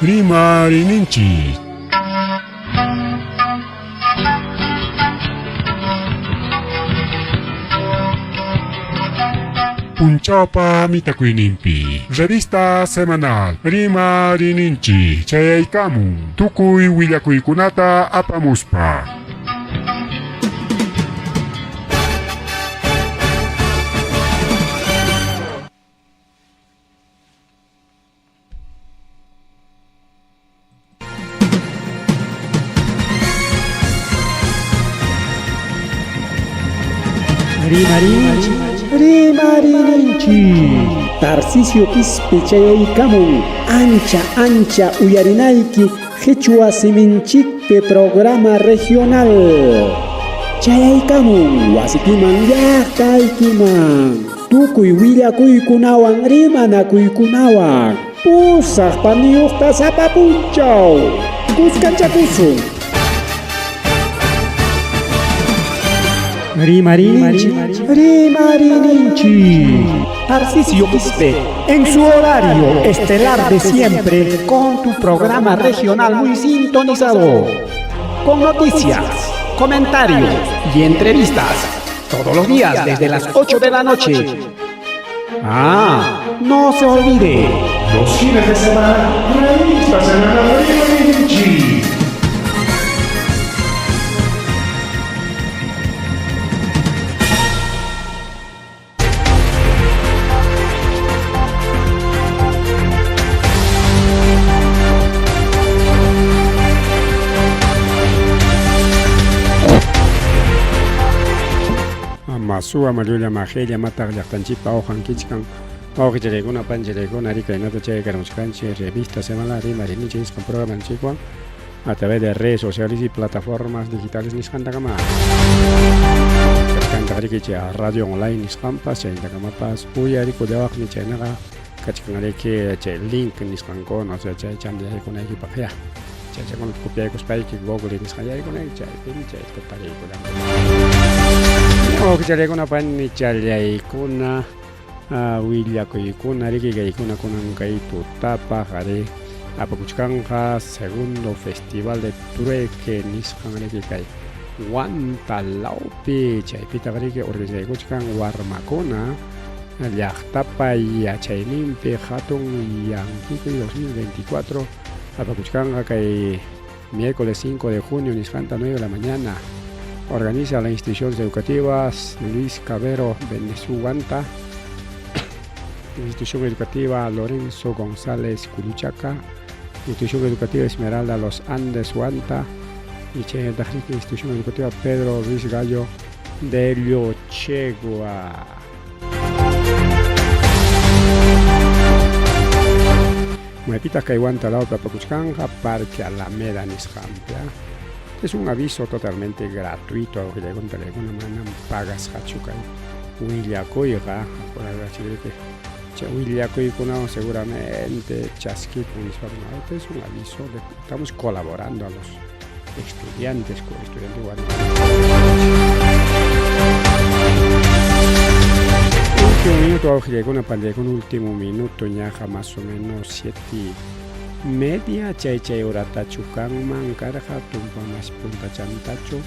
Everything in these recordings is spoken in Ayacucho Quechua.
Rimariyninchik. Punchawpa mitakuyninpi revista semanal Rimariyninchik chayaykamun tukuy willakuykunata apamuspa. Rimarinchik, rimarinchik. Tarcisio Quispe chayaykamun ancha ancha uyarinayki Qichwa siminchikpi programa regional. Chayaykamun wasikiman llaqtaykiman. Tukuy willakuykunawan rimanakuykunawan pusaq paniyuqta sapa punchaw kuskanchakusun. Rimarinchik, rimarinchik. Tarcisio Quispe, en su horario estelar de siempre, con tu programa regional muy sintonizado. Con noticias, comentarios y entrevistas. Todos los días desde las 8 de la noche. Ah, no se olvide. Los fines de semana, revista semanal Rimarinchik. Masuwa mallulla majella mataq llaqtanchikpa uqan kichkan wawqicharaykuna pancharaykuna ari kaynata chay karamuchkanchik revista semanal Rimariyninchik nisqan programanchikwan a través de redes sociales y plataformas digitales nisqantakama. Kachkantaqriki chay radio online nisqanpas chaynintakamapas uyarikullawaqmi chaynaqa kachkanriki chay link nisqankuna o sea chay chanchaykunaykipaq ya chaychakunata copiaykuspayki Google nisqan yaykunayki chaypim chayta tariykullanki. Wawqicharaykuna panichallaykuna willakuykuna riki kaykuna kunan kay tutapaq ari apakuchkanqa segundo festival de trueque nisqan riki kay Huanta lawpi chaypitaq riki organizaykuchkan warmakuna llaqtapa yachayninpi hatun yankikuy 2024 apakuchkanqa kay miércoles 5 de junio nisqanta 9 de la mañana organiza la instituciones educativas Luis Cabero Venezuela, Institución Educativa Lorenzo González Culuchaca, Institución Educativa Esmeralda Los Andes Huanta y Institución Educativa Pedro Ruiz Gallo de Llochegua. Maypitaq kay Huanta lawpi apakuchkanqa Parque Alameda nisqanpi. Es un aviso totalmente gratuito, willakuna manam pagasqachu kay willakuyqa chay willakuykunawan seguramente chaskikun nispa este es un aviso, estamos colaborando a los estudiantes, estudiantes Último minuto, awqillaykuna panllaykuna último minuto ñaqa más o menos 7:30 chay chay horatachu kanman karqa tumpa mas puntachantachu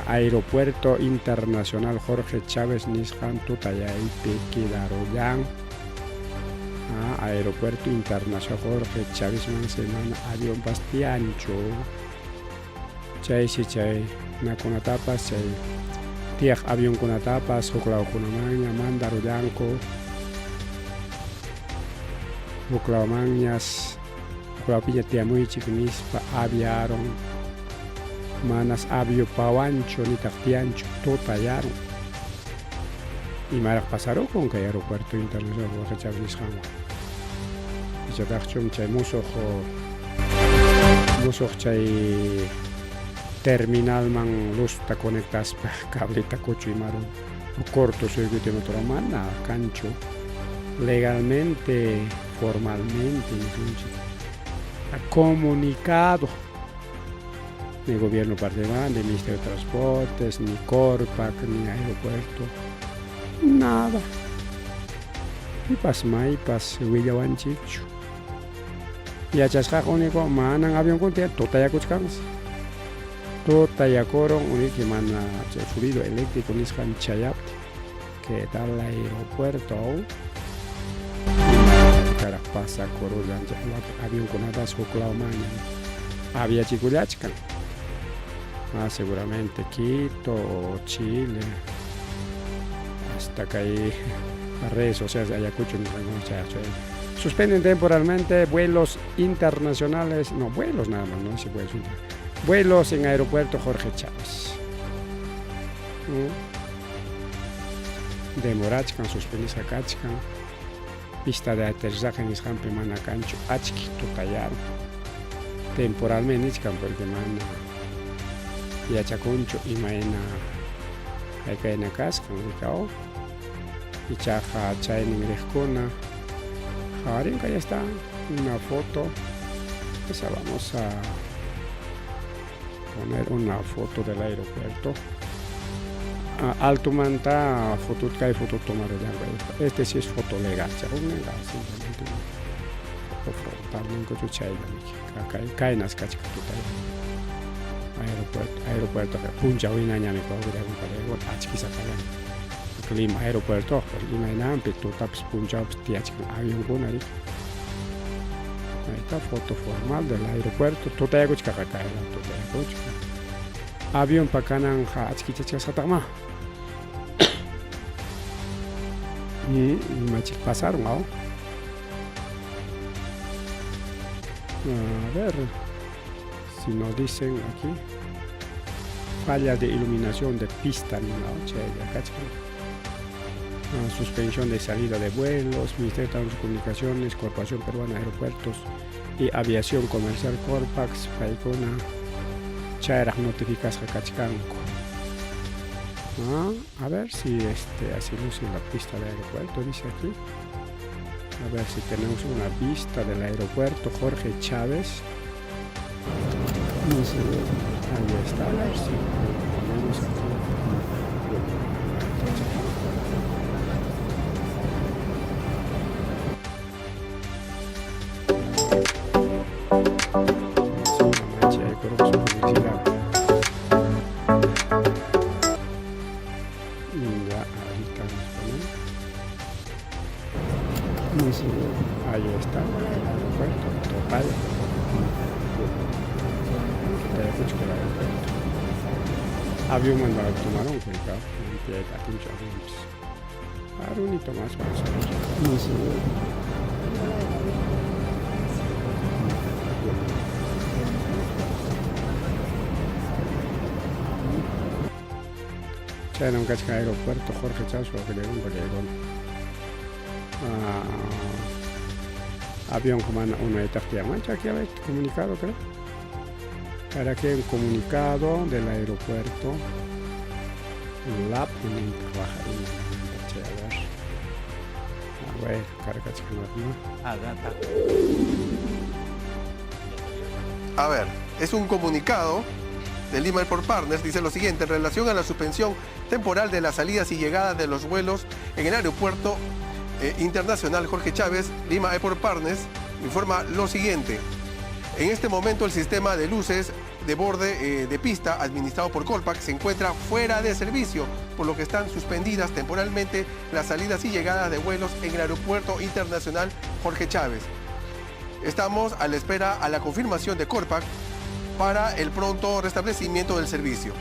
Aeropuerto Internacional Jorge Chávez nisqan tutayaypi quedarullan Aeropuerto Internacional Jorge Chávez man semana avionpas tiyanchu chaysi chay nakunatapas chay tiyaq avionkunatapas huk lawkunamanña mandarullanku huk lawmanñas huk lawpiña tiyamuychik nispa aviaron manas aviopawanchu nitaq tiyanchu tutayarun imaraq pasarukun kay Aeropuerto Internacional Jorge Chávez nisqanwan ichataqchum chay musuq musuq chay terminalman luzta conectaspa cableta kuchuy imarun cortocircuito motor mana kanchu legalmente formalmente nisunchik comunicado ni gobierno parteman, ni Ministerio de Transportes, ni Corpac, ni aeropuerto, nada. Pipas maypas willawanchikchu. Yachasqaqa único manan avionkuna tiyan tutayakuchkansi. Tutayakurun uniki mana chay fluido eléctrico nisqan chayaptin. ¿Qué tal aeropuerto? Karaq pasakurullan chay wakin avionkunatas huk lawmanña aviachikullachkan. Ah, seguramente Quito o Chile. Hasta kay redes sociales de Ayacucho nisqankuna. Suspenden temporalmente vuelos internacionales, no vuelos nada más, no dice vuelos, vuelos en aeropuerto Jorge Chávez. Demorachkan, suspendisqa kachkan. Pista de aterrizaje nisqanpi mana kanchu achki tutayarun. Temporalmente nichkan porque mana yachakunchu imayna haykayna kasqan rikaw. Ichaqa chaynin riqkuna qhawarinqa, ya está una foto. Esa vamos a poner una foto del aeropuerto. Altomanta foto kay foto tomarullanku. Este sí es foto legal, simplemente foto frontal ninkuchu chaylla kay kaynas kachkan tutay aeropuerto aeropuerto punchaw hinañami achkisapallan clima aeropuerto imaynanpi tutapas punchawpas tiyachkan avionkuna riki. Ahí está foto formal del aeropuerto. Tutayakuchkaqa kayla tutayakuchkan. Avionpa kananja achkichachkasqataqma. Imachik pasaron aw. A ver si nos dicen aquí. Falla de iluminación de pista, no, chaylla kachkan. Suspensión de salida de vuelos, Ministerio de Comunicaciones, Corporación Peruana de Aeropuertos y Aviación Comercial Corpax, paykuna chayraq notificasqa kachkanku. A ver si así luce la pista del aeropuerto, dice aquí. A ver si tenemos una vista del aeropuerto Jorge Chávez. No sé, ahí está, a ver si ponemos aquí. Publicidad. Ya, ahorita nos ponemos. Ahí está, el aeropuerto, total. El aeropuerto. Avión mandado tomaron, cuidado, aviones. Arunito más vamos a ver. Chaynam kachkan aeropuerto Jorge Chávez waqillarun avión mana unaytaq tiyanmanchu aquí a ver comunicado creo. Para que un comunicado del aeropuerto lap a ver. A ver, ¿no? A ver, es un comunicado de Lima Airport Partners, dice lo siguiente: en relación a la suspensión temporal de las salidas y llegadas de los vuelos en el aeropuerto internacional Jorge Chávez, Lima Airport Partners informa lo siguiente. En este momento el sistema de luces de borde de pista administrado por Colpac se encuentra fuera de servicio, por lo que están suspendidas temporalmente las salidas y llegadas de vuelos en el aeropuerto internacional Jorge Chávez. Estamos a la espera a la confirmación de Corpac para el pronto restablecimiento del servicio.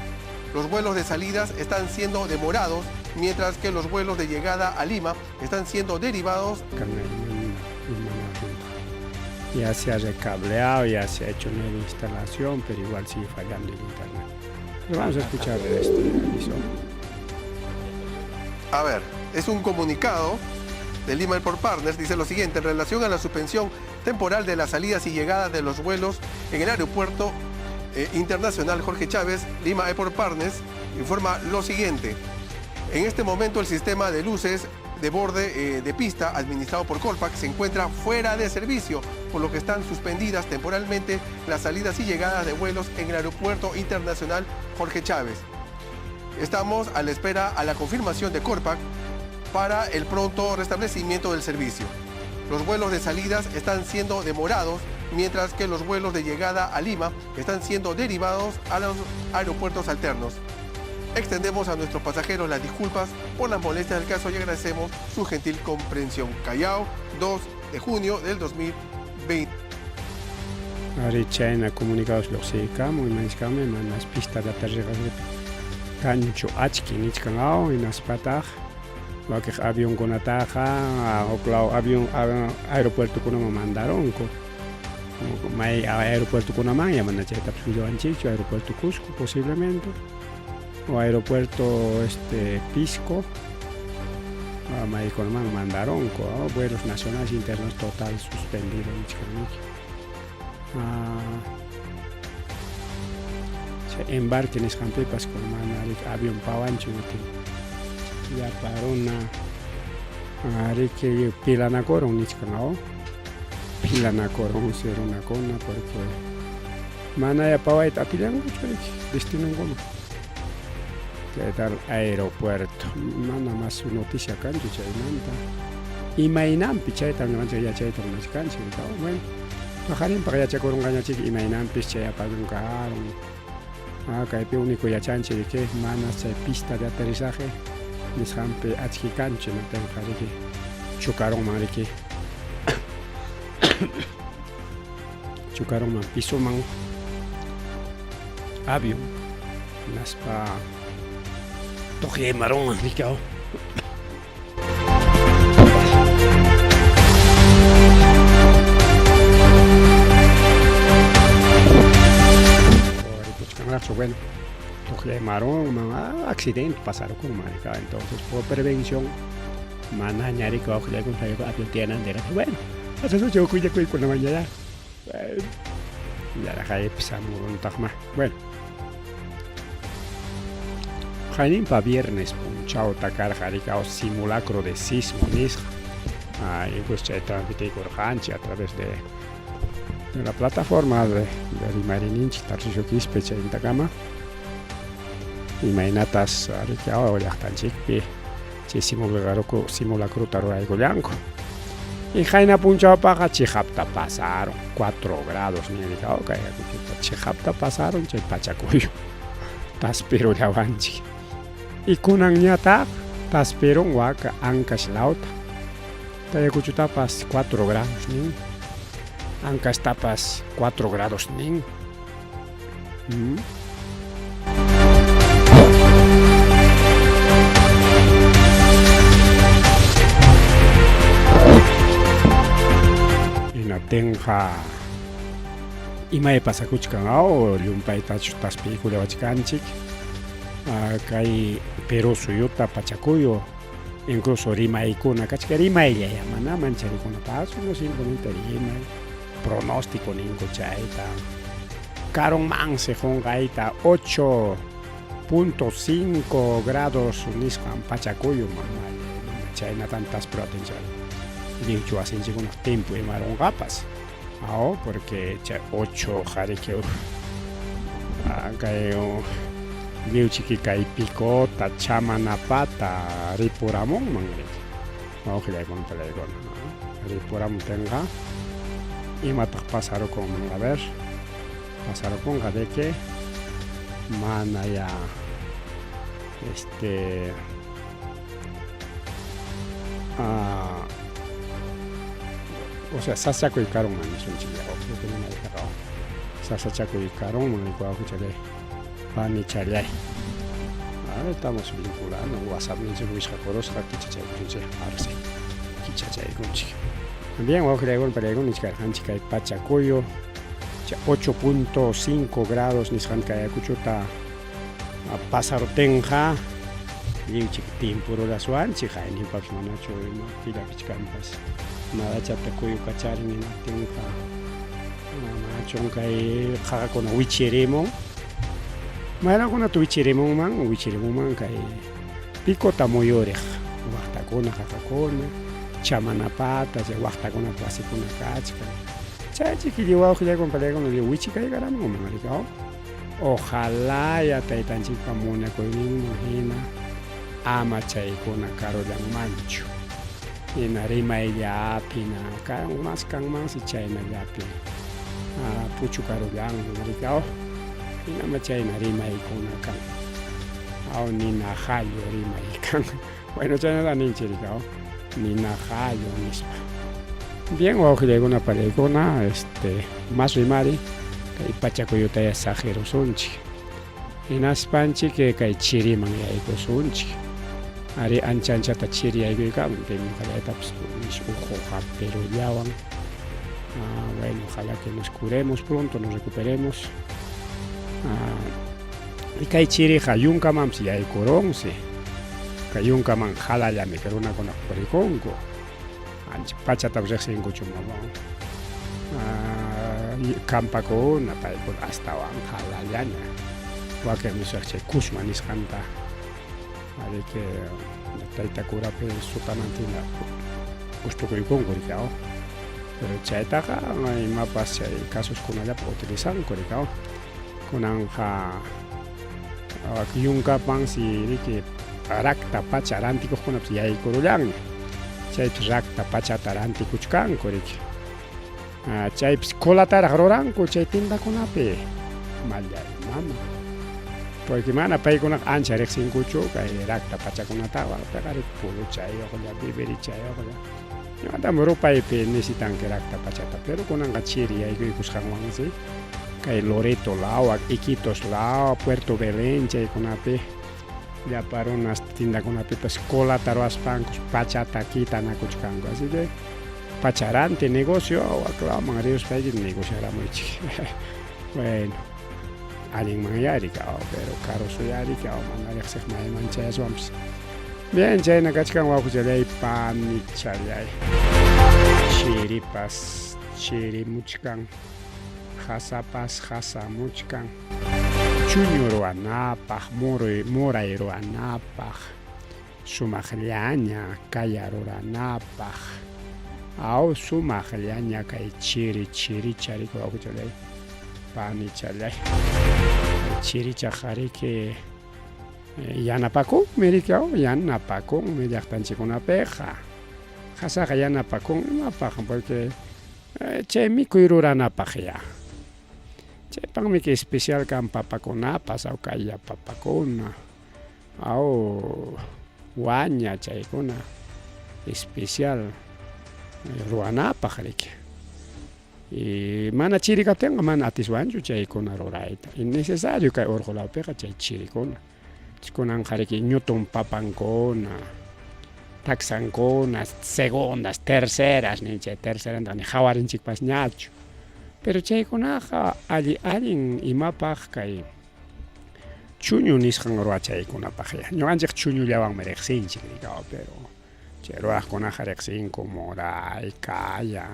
Los vuelos de salidas están siendo demorados, mientras que los vuelos de llegada a Lima están siendo derivados. Ya se ha recableado, ya se ha hecho nueva instalación, pero igual sigue fallando el internet. Pero vamos a escuchar este aviso. A ver, es un comunicado de Lima Airport Partners, dice lo siguiente: en relación a la suspensión temporal de las salidas y llegadas de los vuelos en el aeropuerto internacional Jorge Chávez, Lima Airport Partners informa lo siguiente. En este momento el sistema de luces de borde de pista administrado por Colpac se encuentra fuera de servicio, por lo que están suspendidas temporalmente las salidas y llegadas de vuelos en el aeropuerto internacional Jorge Chávez. Estamos a la espera a la confirmación de Corpac para el pronto restablecimiento del servicio. Los vuelos de salidas están siendo demorados, mientras que los vuelos de llegada a Lima están siendo derivados a los aeropuertos alternos. Extendemos a nuestros pasajeros las disculpas por las molestias del caso y agradecemos su gentil comprensión. Callao, 2 de junio del 2020. Ari chayna comunicados lluqsiykamun imanchkanmi manas pista de aterrizaje kanchu achki nichkan aw hinaspataq wakiq avionkunataqa huk law avion aeropuertokunaman mandarunku may aeropuertokunamanña mana chaytapas willawanchikchu aeropuerto Cusco posiblemente o aeropuerto este Pisco maykunaman mandarunku vuelos nacionales internos total suspendido nichkanmiki chay embarque nisqanpipas mana riki avión pawanchu llapa runa riki pilanakurun nichkan aw pilanakurunsi runakuna porque manaya pawayta atillankuchu riki destinunkuman chay tal aeropuerto mana mas noticia kanchu chaymanta imaynanpi chaytam ñuqanchik yachayta munachkanchik bueno paqarinpaq yachakurunqañachik imaynanpis chay avión karun kaypi único yachanchik riki manas chay pista de aterrizaje nisqanpi achki kanchu hinaptinqa riki chocarunman riki chocarunman pisoman avión hinaspa tuqyaymarunman riki aw. Ripuchkanraqchu bueno tuqyaymarunman accidente pasarukunman riki entonces por prevención manaña riki wawqillaykunata avión tiyananta bueno willakuykunamanñayá yaraqaypi samuruntaqma bueno qayninpa viernes punchawta karqa riki simulacro de sismo nisqa incluso chay transmitiykurqanchik a través de la plataforma de rimayninchik Tarcisio Quispe chaynintakama imaynatas riki llaqtanchikpi chay simulacrota ruraykullanku y qayna punchawpaqa chiqapta pasaron 4 grados nin riki kay chiqapta pasaron chay pachakuyu taspirullawanchik y kunanñataq taspirun waka Ancash lawta Ayacuchotapas 4 grados nin Ancash-tapas 4 grados nin. Hinaptinqa imay pasakuchkan aw llumpaytachu taspiykullawachkanchik kay Perú suyuta pachakuyu incluso rimaykuna kachka rimaylla mana mancharikunapaqchu no simplemente rimay pronóstico ninku chayta karunmansi qunqayta 8.5 grados nisqan pachakuyu chaynatam taspiratinchik lliwchu wasinchikkunaq timpu imarunqapas aw porque chay 8 qariki kay lliwchiki kay Picota Chamanapata ripuramunman riki wawqillaykuna palaykuna ripuramuptinqa imataq pasarukunman a ver pasarukunqa de que mana ya este o sea sasakuy karunman nisunchik sasachakuy karunman wawqichallay panichallay. Ahora estamos vinculando WhatsApp ninchik wisqakurusqa kichachaykunchik ahora sí kichachaykunchik. Bien wawqillaykuna palaykuna nichkarqanchik kay pachakuyu 8.5 grados nisqan kay Ayacuchota pasaruptinqa lliwchik timpururaswanchik qayninpapas manachu ima killapichkanpas nadachata kuyukacharin hinaptinqa manachun kay qaqakuna wichirimun mayqankunata wichirimunman wichirimunman kay Picota muyuriq waqtakuna qaqakuna Chamanapata chay waqtakunapi wasikuna kachkan chaychiki lliw wawqillaykuna palaykuna lliw wichikaykaramunman riki aw ojalá ya taytanchikpa munakuyninman hina ama chaykuna karullanmanchu hina rimayllapi hina kanmas kanmansi chaynallapi Puchukarullanman riki aw hinama chayna rimaykuna kan aw nina qallu rimay kan bueno chaynata ninchik riki aw nina qallu nispa. Bien wawqillaykuna pallaykuna este mas rimari kay pachakuyutaya saqirusunchik hinaspanchik kay chiriman yaykusunchik ari ancha anchata chiri yaykuykamun pim ñuqallaytapas nishu uquqa perullawan ah, bueno ojalá que nos curemos pronto nos recuperemos ah, y kay chiriqa yunkamanpas yaykurunsi kay yunkaman qalallami runakuna purikunku ancha pachatapas riqsinkuchu ah, kampakuna paykuna astawan qalallaña wakin nisaq chay kusma nisqanta ariki tayta curapi sotanantina ustukuykunku riki aw pero chaytaqa imapas chay casuskunallapi utilizanku riki aw kunanqa yunkapansi riki rakta pacha rantikuqkunapas yaykurullanña chaypis rakta pachata rantikuchkanku riki chaypis colataraq ruranku chay tindakunapi mallay mama porque mana paykunaqa ancha riqsinkuchu kay rakta pachakunataqa piqa riki puluchayuqlla bibirichayuqlla ñuqatam rupaypi necesitanki rakta pachata pero kunanqa chiri yaykuykusqanwansi kay Loreto law Iquitos law Puerto Belén chaykunapi llapa runas tindakunapipas colata ruwaspankus pachata quitanakuchkanku así que pacharanti negocio waklawman riuspayki negociaramuychik bueno allinmanyá riki pero karusuyá riki mana riqsiq mayman chayaswanpas bien chayna kachkan wawqichallay panichallay chiripas chirimuchkan qasapas qasamuchkan chuñu ruwanapaq muruy muray ruwanapaq sumaqllaña kaya ruranapaq aw sumaqllaña kay chiri chiricha riki wawqichallay panichallay chirichaqa riki yanapakunmi riki aw yanapakunmi llaqtanchikkunapiqa qasaqa yanapakun imapaq porque chay mikuy ruranapaq ya chaypaqmi especial kan papakunapas aw kaya papakuna aw waña chaykuna especial ruwanapaq riki y mana chiri kaptinqa mana atiswanchu chaykuna rurayta y necesario kay urqu lawpiqa chay chirikuna kunanqa riki ñutun papankuna taksankuna segundas terceras nin chay terceranta ni hawarinchikpasñachu pero chaykunaqa alli allin imapaq kay chuñu nisqan ruwachaykunapaq ya ñuqanchik chuñullawanmi riqsinchik rikaw pero chay ruwaqkunaqa riqsinku muray kaya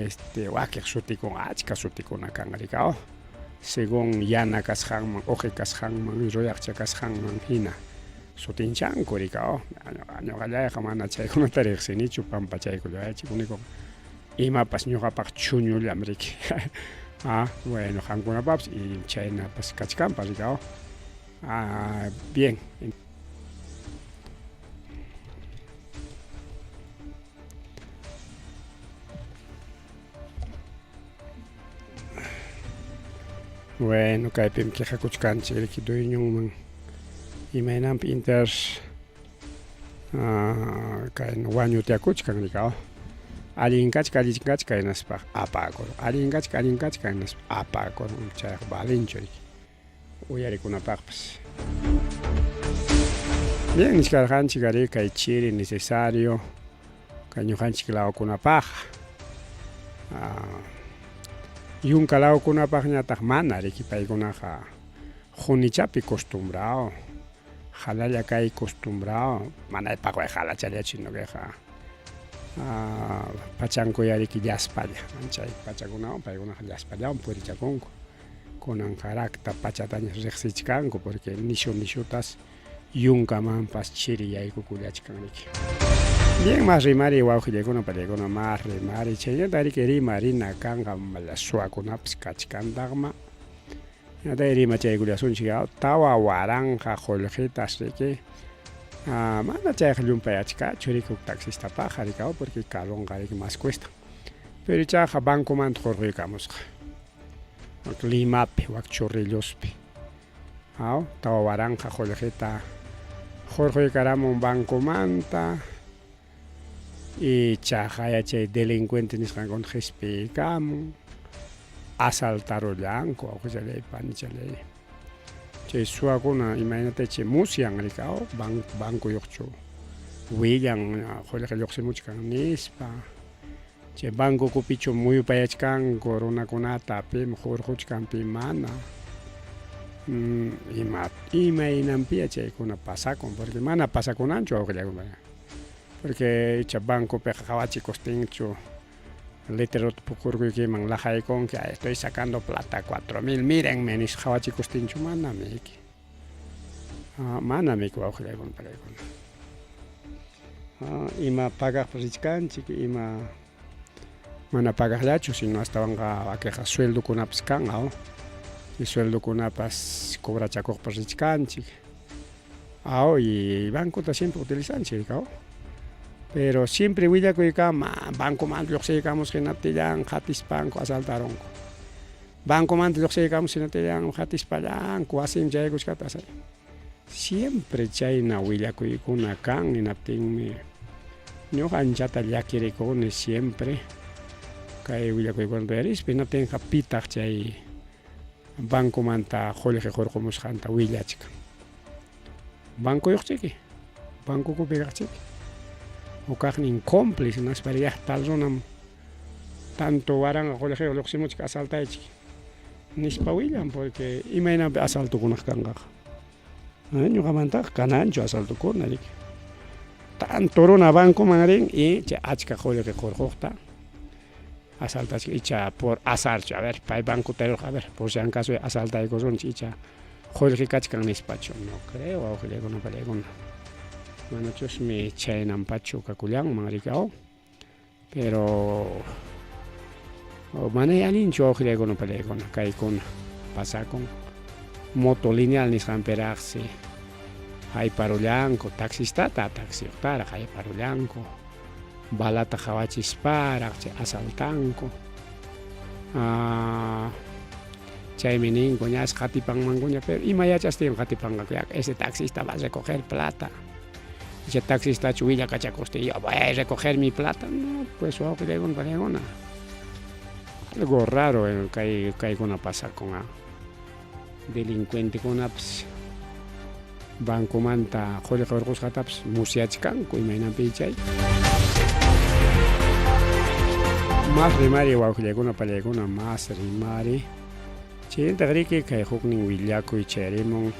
este wakiq sutikun achka sutikuna kan rikaw según yana kasqanman uqi kasqanman ruyaqcha kasqanman hina sutinchanku rikaw ñuqallayqa mana chaykunata riqsinichu pampachaykullawaychik unikuqa imapas ñuqapaq chuñullam riki ah bueno qamkunapapas y chaynapas kachkanpas rikaw ah bien. Bueno, kaypim quejakuchkanchik riki dueñonman imaynanpi inter kay wañu tiyakuchkan riki allin kachka allin kachka hinaspa apakurun allin kachka allin kachka hinaspa apakurun chayqa valenchu riki uyarikunapaqpas. Bien nichkarqanchik ari kay chiri necesario kay ñuqanchik lawkunapaqqa yunka lawkunapaqñataq mana riki paykunaqa qunichapi costumbrado qalalla kay costumbrado mana paqway qalachallachu sino queqa pachankuya riki llaspalla chay pachakunawan paykunaqa llaspallawan purichakunku kunanqa rakta pachataña riqsichkanku porque nishu nishutas yunkamanpas chiri yaykukullachkan riki. Bien, mas rimari wawqillaykuna pallaykuna mas rimari chaynata riki rimarina kanqa suwakunapas kachkantaqma hinata rimachaykullasunchik 4000 qullqitas riki mana chayqa llumpay achkachu riki huk taxistapaqqa riki porque calonqa riki mas cuesta pero ichaqa bancomanta qurquykamusqa. Wak Limapi, wak Chorrillospi. Aw, 4000 qullqita hurquykaramun bancomanta ichaqa chay delincuente nisqankuna qispiykamun, asaltarullanku wawqichalay panichalay. Chay suwakuna imaynata chay musyan riki aw bancuyuqchu willan qullqi lluqsimuchkan nispa. Chay bancokupichu muyupayachkanku runakunata pim hurquchkan pim mana. Ima imaynanpiya chaykuna pasakun porque mana pasakunanchu wawqillakuna. Porque icha bancopiqa qawachikustinchu letrerota pukurkuykiman laqaykunki ay estoy sacando plata 4000 mírenme nispa qawachikustinchu manamiki. Manamiki wawqillakuna palaykuna. Ima pagaqpas richkanchik ima mana pagaqllachu sino astawanqa wakinqa sueldokunapas kan aw y sueldokunapas cobrachakuqpas richkanchik aw y bancota siempre utilizanchik aw pero siempre willakuy kan bancomanta lluqsiykamusqa hinaptillan qatispanku asaltarunku bancomanta lluqsiykamusqa hinaptillan qatispallanku wasinman chayaykuchkaptin Siempre chayna willakuykuna kan hinaptinmi ñuqa anchata llakirikuni siempre kay willakuykunata uyarispa hinaptinqa pitaq chay bancomanta qullqi hurqumusqanta willachkan. Bancoyuqchiki, bancokupi kaqchiki. Hukaqnin cómplice hinaspa riyaq tal runam tanto waranqa qullqiyuq lluqsimuchik asaltaychik nispa willan porque imaynanpi asaltokunaq kanqaqa. Ñuqamantaqa kananchu asaltokuna riki. Tanto runa bancoman rin y chay achka qullqi qurquqta asaltachik icha por azarchu a ver pay bancota rirqa a ver por si acaso asaltaykusunchik icha qullqi kachkan nispachu no creo wawqillaykuna pallaykuna manachusmi chaynanpachu kakullanman riki aw. Pero manay allinchu wawqillaykuna pallaykuna kaykuna pasakun moto lineal nisqanpiraqsi hayparullanku taxistata taxiyuqtaraq hayparullanku balata qhawachisparaq chay asaltanku chaymi ninku ñas qatipanmankuña pero ima yachastin qatipanqaku ya ese taxista va a recoger plata. Icha taxistachu willakachakustin, yo voy a recoger mi plata. No, pues wawqillaykuna panaykuna. Algo raro kay kaykuna pasakun ah. Delincuentekunapas bancomanta qullqi hurqusqatapas musyachkanku imaynanpi chay. Más rimari wawqillaykuna pallaykuna más rimari. Chaynataq riki kay huknin willakuy chayarimun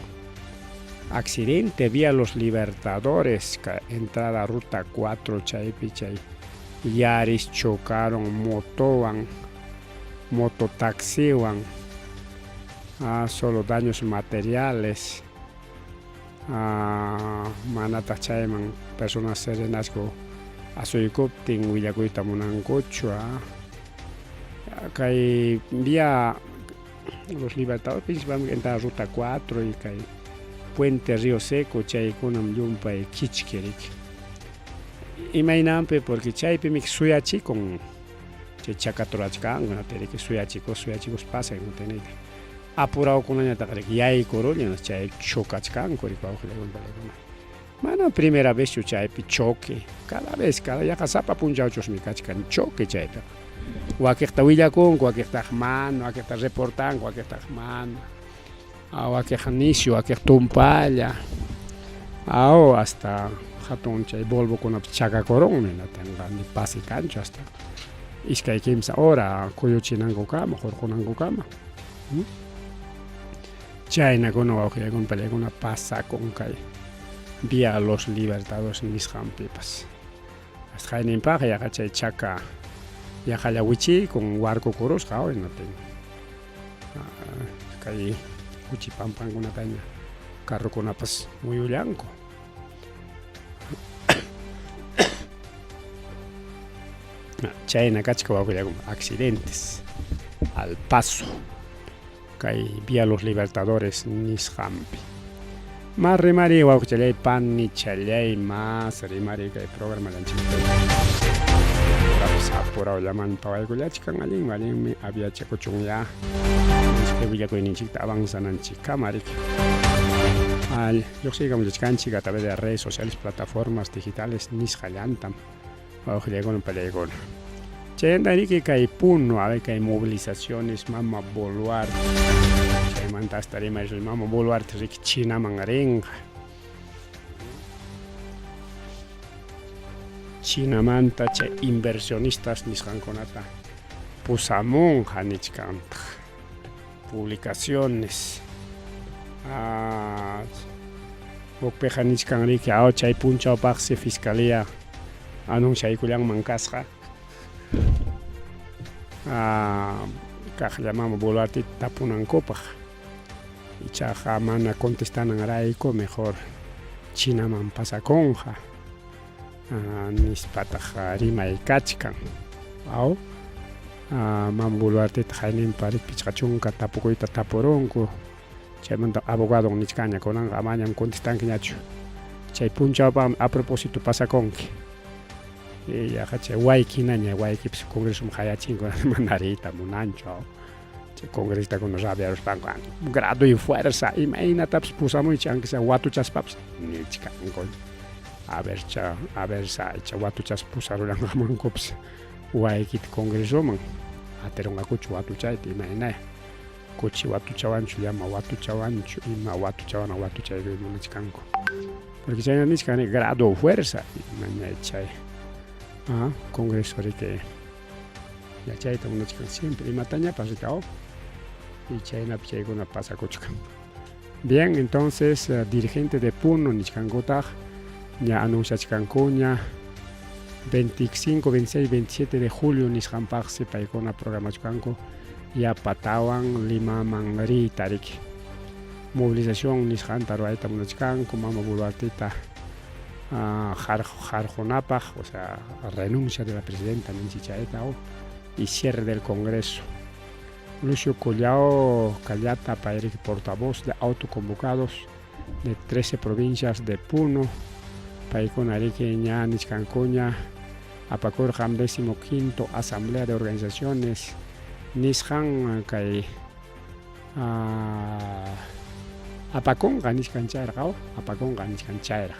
accidente vía Los Libertadores entrada ruta 4 chaypi chay Yaris chocaron motowan mototaxiwan solo daños materiales manataq chayman personas serenazgo asuykuptin willakuyta munankuchu. Kay vía Los Libertadores principalmente entrada ruta 4 y kay Puente Río Seco chaykunam llumpay kichki riki. Imaynanpi porque chaypimi suyachikun chay chakaturachkanku riki suyachikus suyachikus pasan riki apurawkunañataq riki yaykurullan chay chocachkanku riki wawqillaykuna palaykuna. Manam primera vezchu chaypi choque, cada vez, cada yaqa sapa punchawchusmi kachkan choque chaypiqa. Wakiqta willakunku, wakiqtaq mana, wakiqta reportanku, wakiqtaq mana. Wakiq nisyu, wakiq tumpalla. Aw, hasta hatun chay Volvokunapas chakakurunmi, natinqa ni pase kanchu hasta iskay kimsa hora kuyuchinankukama, hurqunankukama. Chaynakuna wawqillaykuna pallaykuna pasakun kay Vía Los Libertadores nisqanpipas. Hasta qayninpaqqa yaqa chay chaka yaqalla wichiykun warkukurusqa hinaptin kay kuchi pampankunataña carrokunapas muyullanku. Chayna kachka wawqillaykuna accidentes al paso. Kay Vía Los Libertadores nisqanpi. Mas rimariy wawqichalláy panichalláy, mas rimariy kay programallanchikpi. Chaymantapas apurawllaman pawaykullachkan allinmi allinmi aviachakuchunyá iskay willakuyninchikta avanzananchikkama riki. Al lluqsiykamullachkanchik a través de redes sociales, plataformas digitales nisqallantam wawqillaykuna pallaykuna. Chaymanta riki kay Puno, a ver kay movilizaciones mama Boluarte. Chaymanta hasta rimay mama Boluarte riki Chinaman rinqa. Chinamanta chay inversionistas nisqankunata pusamunqa nichkantaq. Publicaciones. Ah, hukpiqa nichkan riki, aw chay punchawpaqsi fiscalía anunciaykullanman kasqa. Ah, kaqlla mama Boluarte tapunankupaq. Ichaqa mana contestananrayku mejor Chinaman pasakunqa nispataq rimay kachkan. Aw, mama Boluarteta hayninpa 50 tapukuyta tapurunku. Chaymanta abogadon nichkanña kunanqa amañam contestankiñachu. Chay punchawpaqmi a propósito pasakunki. Yaqa chay wayki hinaña, waykipas congresoman qayachinku mana riyta munanchu. Chay congresistakuna rabiaruspanku grado y fuerza imaynatapas pusamuychik aunque sea watuchaspapas nichkanku. A ver cha, a ver sa icha watuchaspa pusaruranqamankupas waykita congresoman atirunqakuchu watuchayta imaynaya. Kuchi watuchawanchu, llama watuchawanchu, ima watuchawana watuchaykuy munachkanku. Porque chayna nichkan grado fuerza imaña chay congreso riki yachayta munachkan siempre imatañapas rikao y chaynapi chaykuna pasakuchkan. Bien, entonces dirigente de Puno nichkankutaq ña anunciachkankuña 25, 26, 27 de julio nisqanpaqsi paykuna programachkanku yapatawan Limaman riyta riki. Movilización nisqanta ruwayta munachkanku mama Boluarteta harqunapaq, o sea, renuncia de la presidenta ninchik chayta y cierre del Congreso. Lucio Collao Callata, pay riki portavoz de autoconvocados de 13 provincias de Puno, paykuna riki ña nichkankuña apakurqam 15.º Asamblea de Organizaciones nisqan kay apakunqa nichkan chayraq apakunqa nichkan chayraq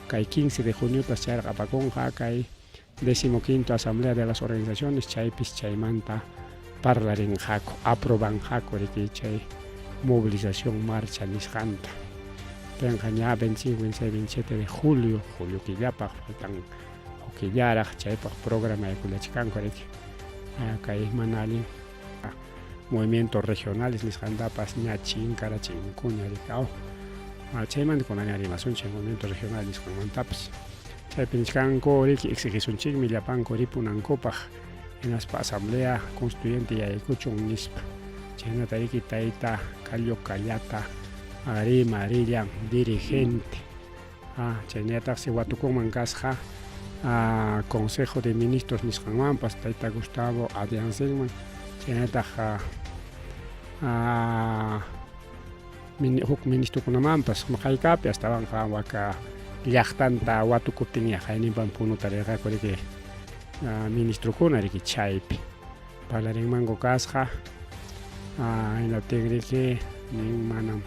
kay 15 de juniotas chayraq apakunqa kay 15.º Asamblea de las Organizaciones chaypis chaymanta parlarinqaku aprobanqaku riki chay movilización marcha nisqanta. Tenqa ña 25, 26, 27 de julio, julio killapaq faltan huk killaraq chaypaq programaykullachkanku riki kay mana allin movimientos regionales nisqantapas ña chinkarachinkuña riki aw. Chaymanta kunaña rimasunchik movimientos regionales nisqanmantapas. Chaypi nichkanku riki exigisunchikmi llapanku ripunankupaq hinaspa asamblea constituyente yaykuchun nispa. Chaynata riki tayta Callo Callata rima rillan dirigente. Chaynallataqsi watukunman kasqa Consejo de Ministros nisqanmanpas tayta Gustavo Adrianzenman chaynataq huk ministrokunamanpas haykapi astawanqa waka llaqtanta watukuptinña hayninpam Punuta rirqaku riki ministrokuna riki chaypi parlarinmanku kasqa hinaptin riki nin manam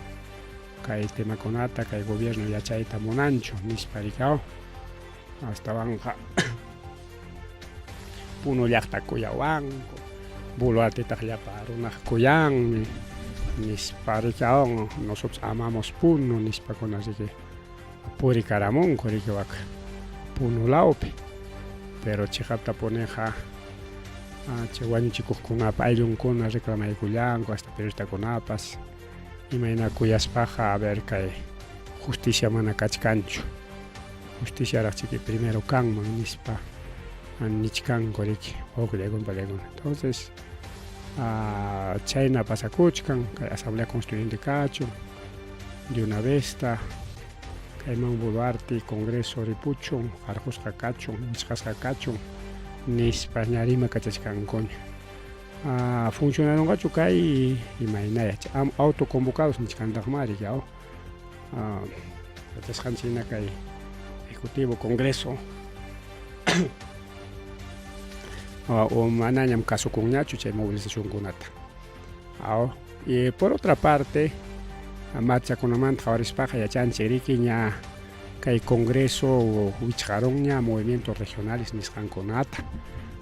kay temakunata kay gobierno yachayta munanchu nispa riki astawanqa Puno llaqta kuyawanku Boluartetaq llapa runaq kuyanmi nispa riki nosotros amamos Puno nispakuna riki purikaramunku riki wak Puno lawpi pero chiqaptapuniqa chay wañuchikuqkunapa ayllunkuna reclamaykullanku hasta periodistakunapas imayna kuyaspaqa a ver kay justicia mana kachkanchu justiciaraq chiki primero kanman nispa nichkanku riki wawqillaykuna pallaykuna. Entonces chayna pasakuchkan kay asamblea constituyente kachun de una vez ta kayman Boluarte congreso ripuchun qarqusqa kachun wichqasqa kachun nispa ña rimakachachkankuña. Funcionarunqachu kay imaynaya autoconvocados nichkantaqmá riki aw yachasqanchik hina kay ejecutivo congreso. O manañam kasukunñachu chay movilizacionkunata. Aw, y por otra parte, marchakunamanta qawarispaqa yachanchik riki ña kay Congreso wichqarunña movimientos regionales nisqankunata.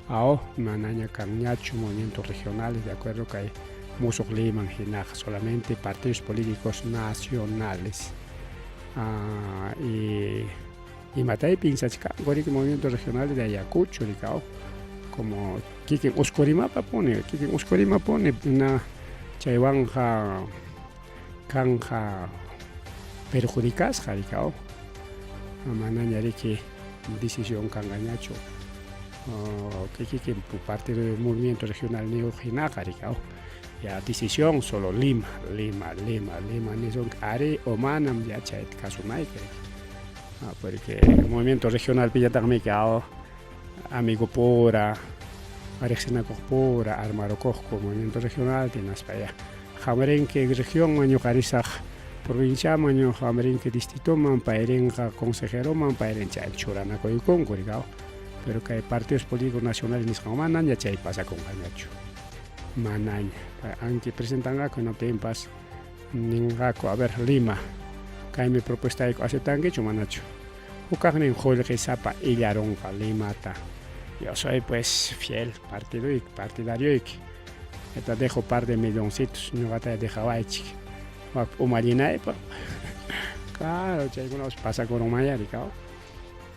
Aw, manaña kanñachu movimientos regionales de acuerdo kay musuq leyman hinaqa, solamente partidos políticos nacionales. Ah, y imatay piensachkanku riki movimientos regionales de Ayacucho riki, aw, como kikin Uskurimapapuni, kikin Uskurimapuni na chaywanqa kanja perjudicasqa riki, aw, manaña riki decisión kanqañachu kikin partido movimiento regional niyuq hinaqa riki, aw, ya decisión solo Lima, Lima, Lima, Lima nisunki ari o manam, ya chayta kasunayki riki. Porque movimiento regional pillataqmi aw amigo pura, riqsinakuq pura, armarukuqku movimiento regional hinaspa ya qamrinki regionman, ñuqa risaq provinciaman, ñuqa qamrinki distritoman, payrinqa consejeroman, payrin chay churanakuykunku riki, aw. Pero kay partidos políticos nacionales nisqan manaña chay pasakunqañachu, manaña. Anki presentanqaku hinaptinpas ninqaku, a ver, Lima, kaymi propuestayku, aceptankichu manachu. Hukaqnin qullqisapa illarunqa Limata. Yo soy pues fiel partidoyki, partidarioyki. Te dejo par de milloncitos, ñuqata dejawaychik wak umallinaypaq. Claro, chaykunapas pasakurunmanya riki, aw.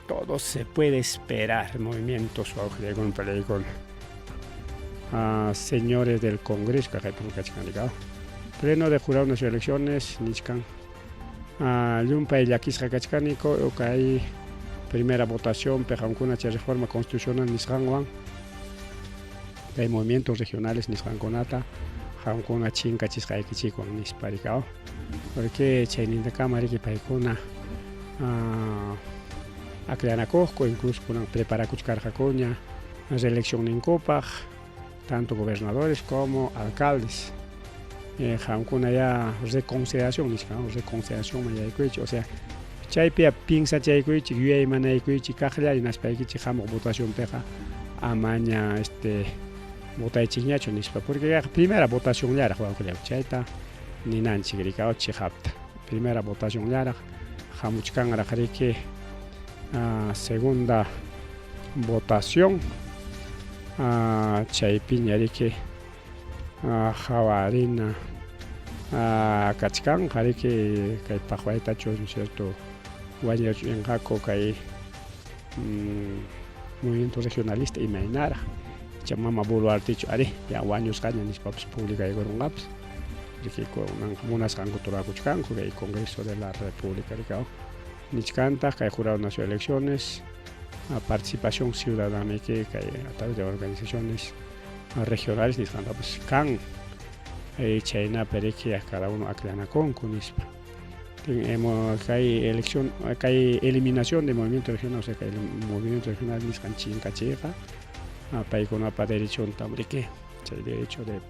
Todo se puede esperar, movimientos wawqillaykunapa. Señores del Congreso, kaqaypim kachkan riki, aw. Pleno de Jurado Nacional de Elecciones nichkan. Llumpay llakisqa kachkaniku kay primera votación qamkuna chay reforma constitucional nisqanwan kay movimientos regionales nisqankunata qamkuna chinkachisqaykichikwan nispa riki, aw. Porque chaynintakama riki paykuna akllanakuqku, incluso kunan preparakuchkarqakuña reelección ninkupaq, tanto gobernadores como alcaldes. Qamkuna ya reconsideración nichkan, reconsideracionman yaykuychik, o sea, chaypi piensachaykuychik, yuyaymanayykuychik kaqlla, hinaspaykichik hamuq votacionpiqa amaña votaychikñachu nispa, porque primera votacionllaraq, wawqilláy, chayta ninanchik riki, aw, chiqapta primera votacionllaraq, hamuchkanraq riki segunda votación. Chaypiña riki hawarina kachkanqa riki kay paqwaytachu, ¿no cierto?, wañuchinqaku kay movimiento regionalista, imaynaraq, icha mama Boluartechu ari ya wañusqaña nispapas publicaykurunqapas riki. Kunanqa munasqankuta rurakuchkanku kay Congreso de la República riki, aw. Nichkantaq kay Jurado Nacional de Elecciones participación ciudadana kay a través de organizaciones regionales nisqantapas kan, chaynapi riki cada uno akllanakunku nispa. Kay elección, kay eliminación de movimiento regional, o sea, kay movimiento regional nisqan chinkachiyqa paykunapa derechontam riki, chay derecho de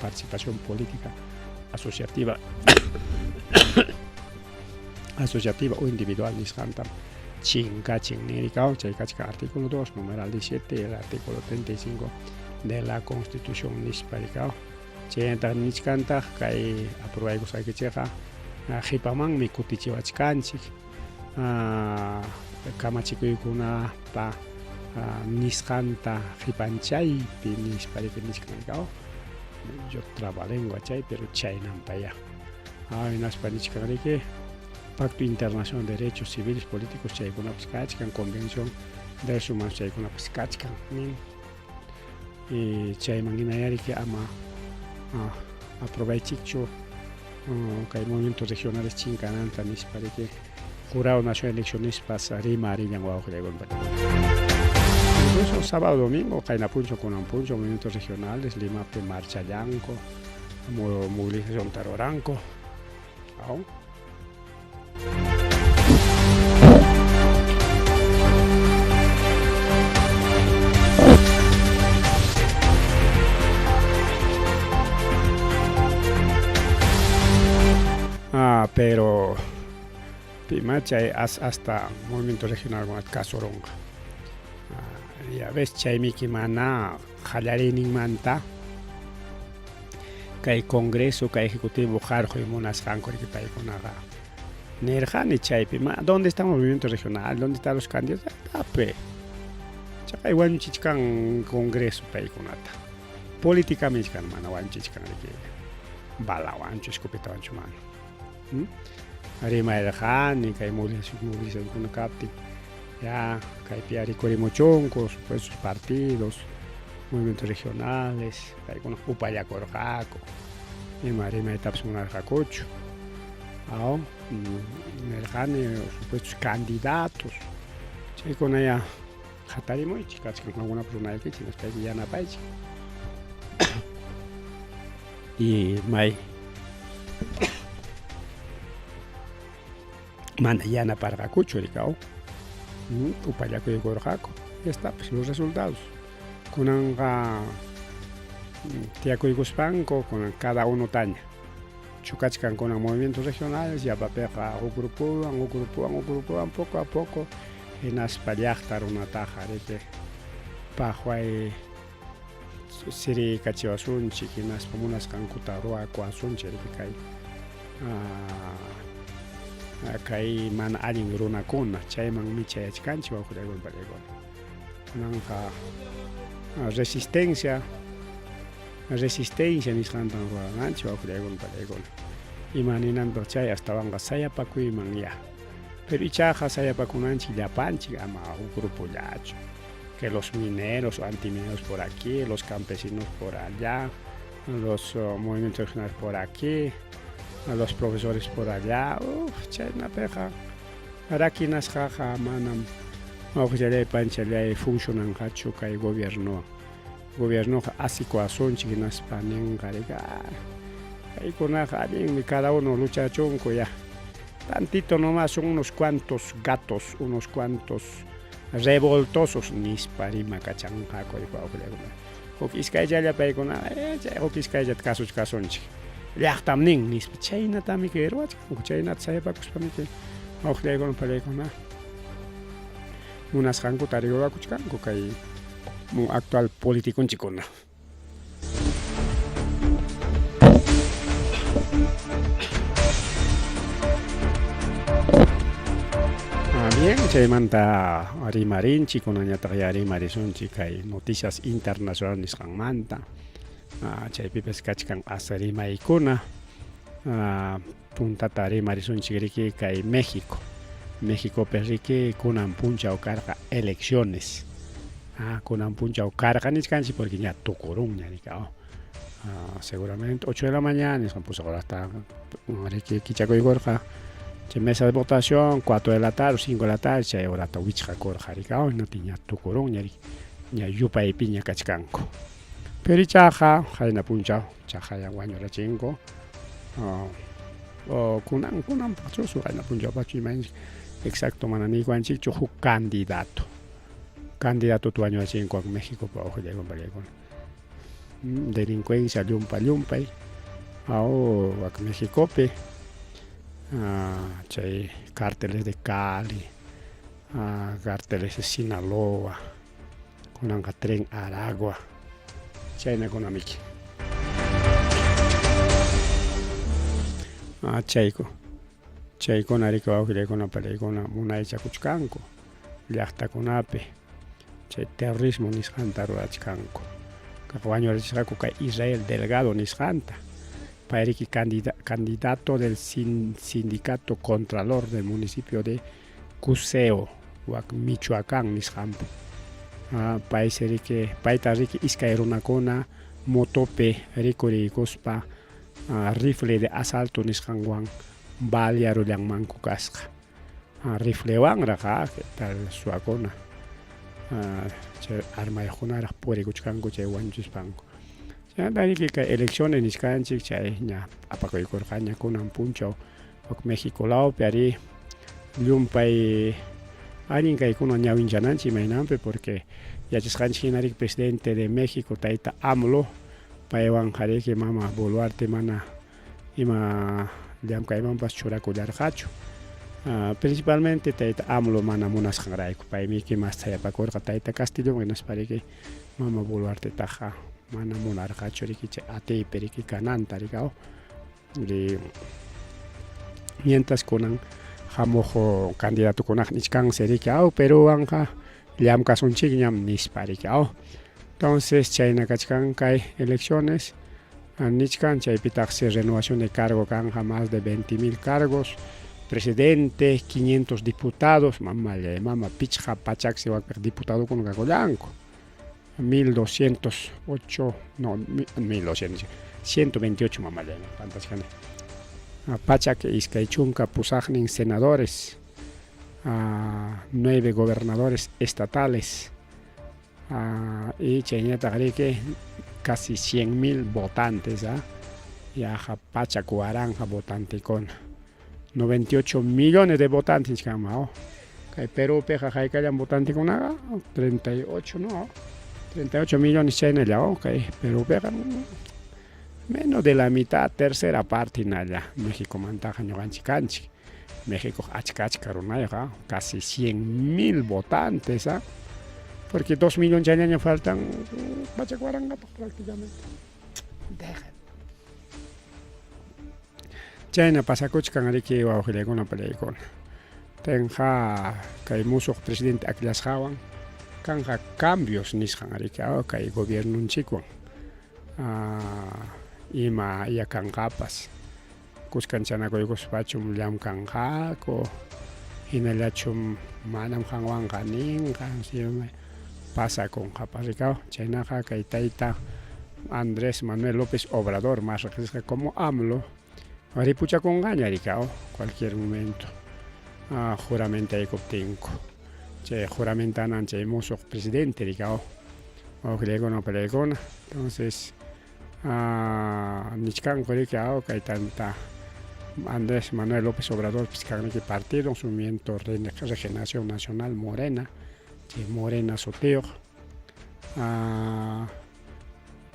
participación política asociativa o individual nisqantam chinkachin nirikaw. Chay kachkan artículo 2 numeral 17 y el artículo 35 de la Constitución nispa rikaw. Chaynataq nichkantaq kay aprobaykusqaykichikqa qhipamanmi kutichiwachkanchik kamachikuykunapa nisqanta qhipanchaypi nispa riki nichkan rikaw. Yo trabalengua chay, pero chaynampaya. Hinaspa nichkan riki Pacto Internacional de Derechos Civiles Políticos chaykunapas kachkan, Convención de Derechos Humanos chaykunapas kachkan nin. Y chayman hinaya riki ama aprobaychikchu kay movimientos regionales chinkananta nispa riki Jurado Nacional de Eleccionespas rimarillan, wawqillaykuna. Incluso sábado, domingo, qayna punchaw, kunan punchaw, movimientos regionales Limapi marchallanku, movilización ruranku, aw. Pero pima chay hasta movimiento regional kasurunqa. Ya ves, chaymiki mana qallariyninmanta kay Congreso, kay Ejecutivo qarquy munasqanku riki paykunaqa. Nirqani chaypi, ma ¿dónde está el movimiento regional? ¿Dónde están los candidatos? Tape. Chaqay wañuchichkan Congreso paykunata. Políticamente mana wañuchichkan riki. Balawanchu, escopetawanchu mana. ¿Mm? Rimayrqani kay movilizacionkuna kaptin. Ya, kaypi rikurimuchunku, supuestos partidos, movimientos regionales, paykuna upallakurqaku. Ima rimaytapas munarqakuchu. Aw, nirqani supuestos candidatos. Chaykuna ya hatarimuychik, kachkan qamkunapas runaykichik, hinaspayki yanapaychik. Y may mana yanaparqakuchu rikaw upallakuykurqaku. Ya está, pues los resultados. Kunanqa tiyakuykuspanku kunan cada uno taña chukachkan kunan movimientos regionales yapapiqa huk grupowan, huk grupowan, huk grupowan poco a poco hinaspa llaqta runataqa riki paqway siriykachiwasunchik hinaspa munasqankuta ruwakuwasunchik riki kay kay mana allin runakuna chaymanmi chayachkanchik wawqillaykuna pariykuna. Kunanqa resistencia resistencia nisqantan ruwananchik wawqillaykuna pariykuna. Ima ninantaq chay astawanqa sayapakuyman ya. Pero ichaqa sayapakunanchik llapanchik ama huk grupollachu. Que los mineros o antimineros por aquí, los campesinos por allá, los movimientos regionales por aquí, los profesores por allá. Uf, chaynapiqa rakinasqaqa manam wawqillallay panchallay funcionanqachu kay gobiernowan. Gobiernoqa asikuwasunchik hinaspa ninqa riki kaykunaqa allinmi cada uno luchachunku ya. Tantito nomás son unos cuantos gatos, unos cuantos revoltosos nispa rimakachanqaku wawqillaykuna. Huk iskaychalla paykuna chay huk iskayllata kasuchkasunchik. Llaqtam nin nispa chaynatami kay ruwachkanku, chaynata sayapakuspamiki wawqillaykuna pariykuna munasqankuta ruwakuchkanku kay actual politiconchikkuna. Bien, chaymanta rimarinchik, kunanñataq ya rimarisunchik kay noticias internacional nisqanmanta. Chaypipas kachkan as rimaykuna. Puntata rimarisunchik riki kay México. Méxicopi riki kunan punchaw karqa elecciones. Kunan punchaw karqa nichkanchik porque ña tukurunña riki. Seguramente 8 de la mañana nisqan pusaq horasta riki kichakuykurqa. Chay mesa de votación 4 de la tarde o 5 de la tarde chay horata wichqakurqa riki. Hinaptin ña tukurunña riki. Ña yupaypiña kachkanku. Pero ichaqa qayna punchaw chaqaya wañurachinku. Kunan kunanpaqchu qayna punchawpaqchu imayna exacto mana niykuwanchikchu huk candidato. Candidatota wañurachinku Méxicopi wawqillaykuna pariykuna. Delincuencia llumpa llumpay wak Méxicopi chay cárteles de Cali, cárteles de Sinaloa, kunanqa Tren Aragua, chaynakunamiki. Chayku chaykuna riki wawqillaykuna pariykuna munaychakuchkanku llaqtakunapi chay terrorismo nisqanta rurachkanku. Wañurachisqaku kay Israel Delgado nisqanta. Pay riki candidato del sindicato contralor del municipio de Cuseo, wak Michoacán nisqanpi. Paysi riki payta riki iskay runakuna motopi rikuriykuspa rifle de asalto nisqanwan balearullanmanku kasqa. Riflewanraq ¿qué tal suwakuna chay armayuqkunaraq purikuchkanku chay wañuchispanku. Chaymanta riki kay elecciones nichkanchik chay ña apakuykurqaña kunan punchaw wak México lawpi arí llumpay allin kaykuna ñawinchananchik imaynanpi porque yachasqanchik hina riki presidente de México tayta AMLO paywanqa riki mama Boluarte mana ima llamk'aymanpas churakullarqachu. Principalmente tayta AMLO mana munasqanrayku, paymiki mas thayapakurqa tayta Castillowan hinaspa riki mama Boluartetaqa mana munarqachu riki chay atiypi riki kananta riki aw. Mientras kunan hamuq candidatokunaqa nichkansi riki aw Peruwanqa llamkasunchikñam nispa riki aw. Entonces chayna kachkan kay elecciones nichkan chaypitaqsi renovación de cargo kanqa más de 20 mil cargos presidente 500 diputados mamallay mama pichqa pachaksi wakpiq diputadokuna kakullanku 1208 no 1200 128 mamallay pantachkani pachak 28 senadores 9 gobernadores estatales y chaynataq riki casi 100.000 votantes, yaqa 100,000 votantekuna, 98 millones de votantes nichkanman. Kay Perúpiqa haykallam votantekunaqa 38, no, 38 millones chaynalla kay Perúpiqa, menos de la mitad, tercera parte hinalla Mexicomantaqa ñuqanchik kanchik. México achka achka runayuq, casi 100.000 votantes, porque 2 millones chayllaña faltan 100,000paq prácticamente. Deja. Chayna pasakuchkan riki wawqillaykuna panillaykuna. Tenqa kay musuq presidente akllasqawan kanqa cambios nisqan riki kay gobiernonchikwan ima yakanqapas kuskanchanakuykupachum llamkanqaku hinallachum manam qanwanqa ninqa pasakunqapas rikaw. Chaynaqa kay tayta Andrés Manuel López Obrador, más riqsisqa como AMLO, ripuchakunqaña rikaw cualquier momento juramentaycuptinku chay juramentanan chay musuq presidente rikaw wawqillaykuna panillaykuna. Entonces nichkanku riki kay tanta Andrés Manuel López Obrador kanriki partido su Movimiento Regeneración Nacional Morena, chay Morena sutiyuq,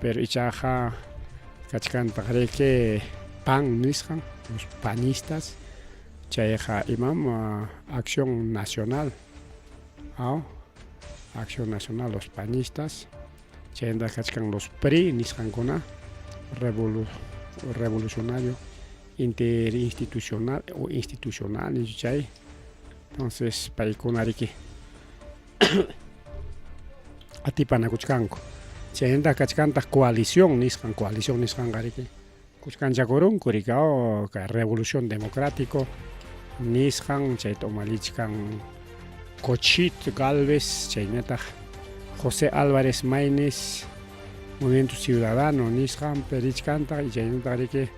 pero ichaqa kachkantaq riki PAN nisqan, los panistas, chayqa imam Acción Nacional, Acción Nacional, los panistas, chaynataq kachkan los PRI nisqankuna, revolucionario interinstitucional o institucional chay. Entonces paykuna riki atipanakuchkanku. Chaynataq kachkantaq coalición nisqan, coalición nisqanqa riki kuskanchakurunku riki kay Revolución Democrático nisqan, chayta umallichkan Xochitl Gálvez, chaynataq José Álvarez Maínez, Movimiento Ciudadano nisqan perichkantaq, y chaynataq riki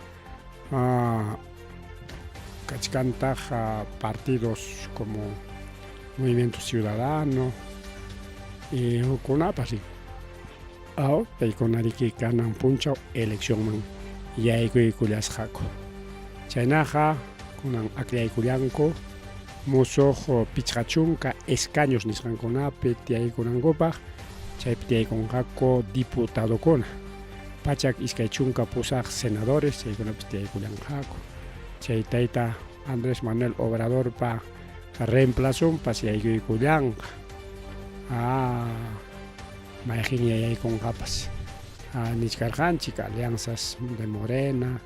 kachkantaq partidos como Movimiento Ciudadano y hukkunapas paykuna riki kanan punchaw eleccionman yaykuykullasqaku. Chaynaqa kunan akllaykullanku musuq 50 escaños nisqankunapi tiyaykunankupaq, chaypi tiyaykunqaku diputadokuna, 128 senadores, chaykunapis tiyaykullanqaku. Chay tayta Andrés Manuel Obradorpa reemplazonpas yaykuykullanqa. Mayqinña yaykunqapas nichkarqanchik alianzas de Morena,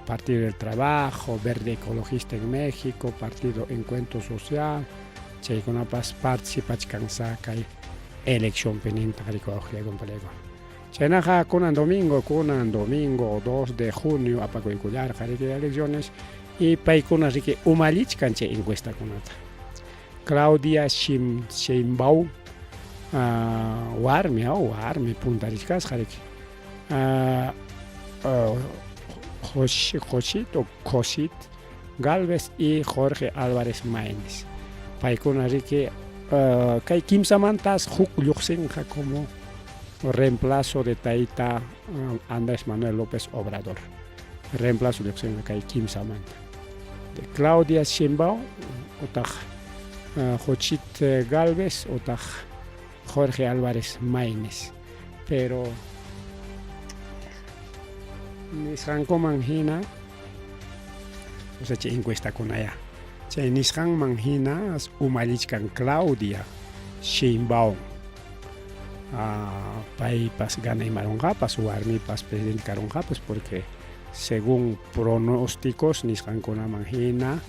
Partido del Trabajo, Verde Ecologista en México, Partido Encuentro Social, chaykunapas participachkansa kay eleccionpi nintaq riki wawqillaykuna. Chaynaqa kunan domingo 2 de junio apakuykullarqa riki elecciones y paykuna riki umallichkan chay encuestakunata. Claudia Sheinbaum, warmi, warmi puntarichkasqa riki. Xochitl o Xochitl Gálvez y Jorge Álvarez Maínez. Paykuna riki kay kimsamantas huk lluqsinqa como reemplazo de tayta Andrés Manuel López Obrador. Reemplazo lluqsinqa kay kimsamanta. De Claudia Sheinbaum utaq Xochitl Gálvez utaq Jorge Álvarez Maínez. Pero nisqankuman hina, o sea, chay encuestakuna ya. Chay nisqanman hina umallichkan Claudia Sheinbaum. Paypas ganaymarunqapas, warmipas presidente karunqapas porque según pronósticos nisqankunaman hina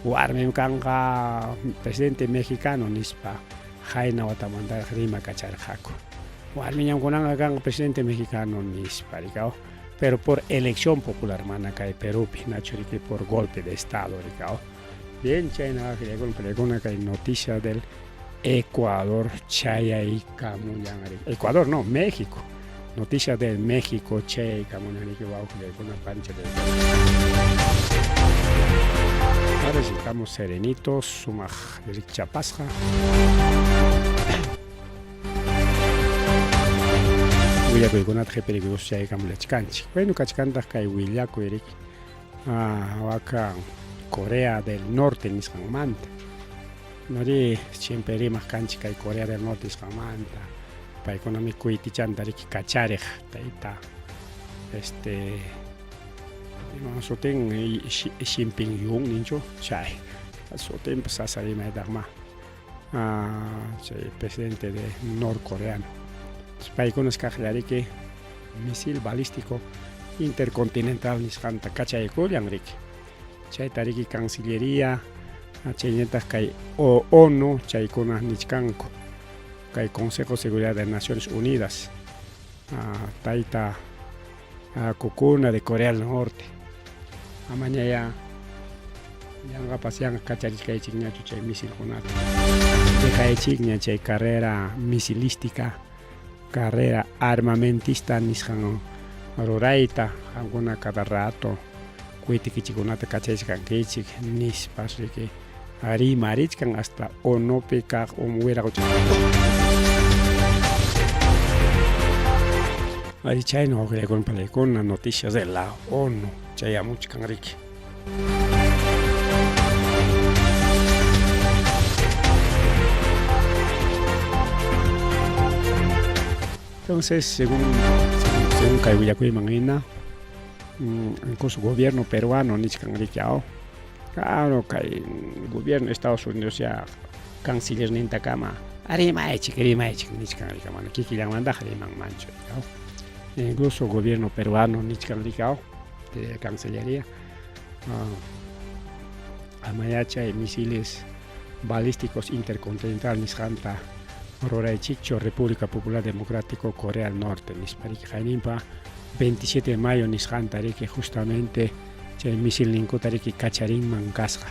warmim kanqa presidente mexicano nispa qayna watamantaraq rimakacharqaku. Warmiñam kunanqa kanqa presidente mexicano nispa rikaw, pero por elección popular mana kay Perúpi hinachu riki por golpe de estado rikaw. Bien, chayna paykuna kay noticia del Ecuador chayaykamullan riki. Ecuador no, México. Noticia del México chayaykamullan riki wawqillaykunapa pancha. Ahora sí estamos serenitos, sumaq rikchapasqa. Willakuykunata qhipirikuy chayaykamullachkanchik. Bueno, kachkantaq kay willakuy riki. Waka Corea del Norte nisqanmanta. Nori siempre rimaq kanchik kay Corea del Norte nisqanmanta. Paykunami kuytichanta riki kachariq tayta este ima sutin Xinping Yun ninchu chay sutinpas sasa rimaytaqma chay presidente de norcoreano. Paykunas kaqlla riki misil balístico intercontinental nisqanta kachaykullan riki. Chayta riki Cancillería chaynataq kay ONU chaykuna nichkanku kay Consejo de Seguridad de Naciones Unidas tayta kukuna de Corea del Norte amañaya yanqapas yanqa kacharichkaychikñachu chay misilkunata dejaychikña chay carrera misilística carrera armamentista nisqan rurayta qamkuna cada rato kuytikichikkunata kachaychkankichik nispas riki rimarichkan hasta ONUpi kaq wiraqocha. Ari chayna wawqillaykuna panaykuna noticias de la ONU chayamuchkan riki. Entonces, según kay willakuyman hina, incluso gobierno peruano nichkan riki aw. Claro, kay gobierno de Estados Unidos ya cancillernintakama rimaychik rimaychik nichkan riki mana kikillanmantaq rimanmanchu aw. Incluso gobierno peruano nichkan riki aw de Cancillería amaya chay misiles balísticos intercontinental nisqanta ruraychikchu República Popular Democrático Corea del Norte nispa riki qayninpa 27 de mayo nisqanta riki justamente chay misilninkuta riki kacharinman kasqa.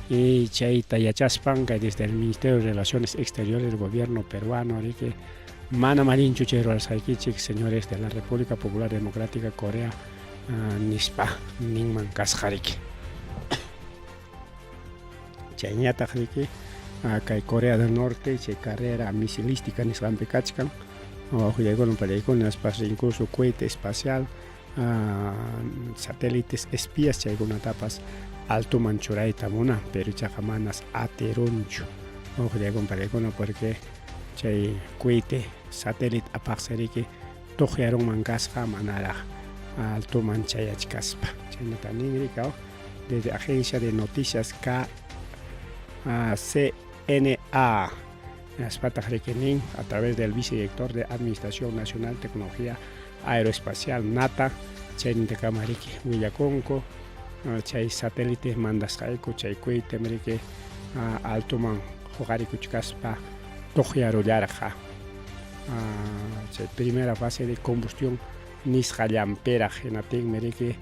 Y chayta yachaspan kay desde el Ministerio de Relaciones Exteriores del gobierno peruano riki manam allinchu chay rurasqaykichik señores de la República Popular Democrática Corea nispa ninman kasqa riki. Chayñataq riki kay Corea del Norte chay carrera misilística nisqanpi kachkan wawqillaykuna panaykuna hinaspas incluso cohete espacial satélites espías chaykunatapas altoman churayta munan pero ichaqa manas atirunchu wawqillaykuna panaykuna porque chay cohete satélite apaqsi riki tuqyarunman kasqa manaraq altoman chayachkaspa chaynata nin riki desde Agencia de Noticias KCNA hinaspataq riki nin a través del vicedirector de Administración Nacional Tecnología Aeroespacial NATA chaynintakama riki willakunku chay satélite mandasqayku chay cohetem riki altoman huqarikuchkaspa tuqyarullarqa chay primera fase de combustión nisqallanpiraq hinaptinmi riki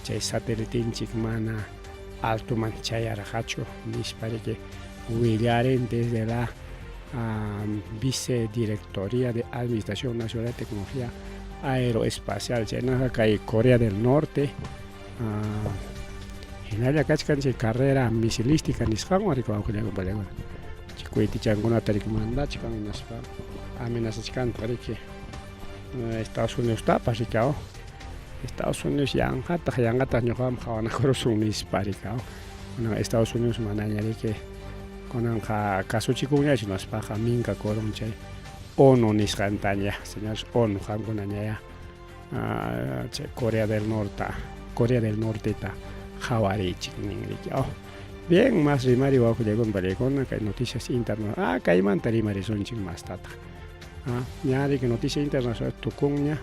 chay satélitenchik mana altoman chayarqachu nispa riki willarin desde la Vicedirectoría de Administración Nacional de Tecnología Aeroespacial chaynaqa kay Corea del Norte hinalla kachkan chay carrera misilística nisqanwan riki wawqillaykuna panaykuna chay cohetechankunata riki mandachkan hinaspa amenazachkantaq riki Estados Unidostapas riki aw Estados Unidos yanqataq yanqataq ñuqawan qhawanakurusun nispa riki aw kunan Estados Unidos manaña riki kunanqa kasuchikunñachu hinaspaqa minkakurun chay ONU nisqantaña señores ONU qamkunañayá chay Corea del Norte Corea del Norteta qhawariychik nin riki aw. Bien, más rimari wawqillaykuna pariykuna kay noticias internacionales. Ah, kaymanta rimarisunchik mastataq. Ah, ña riki noticia internacional tukunña.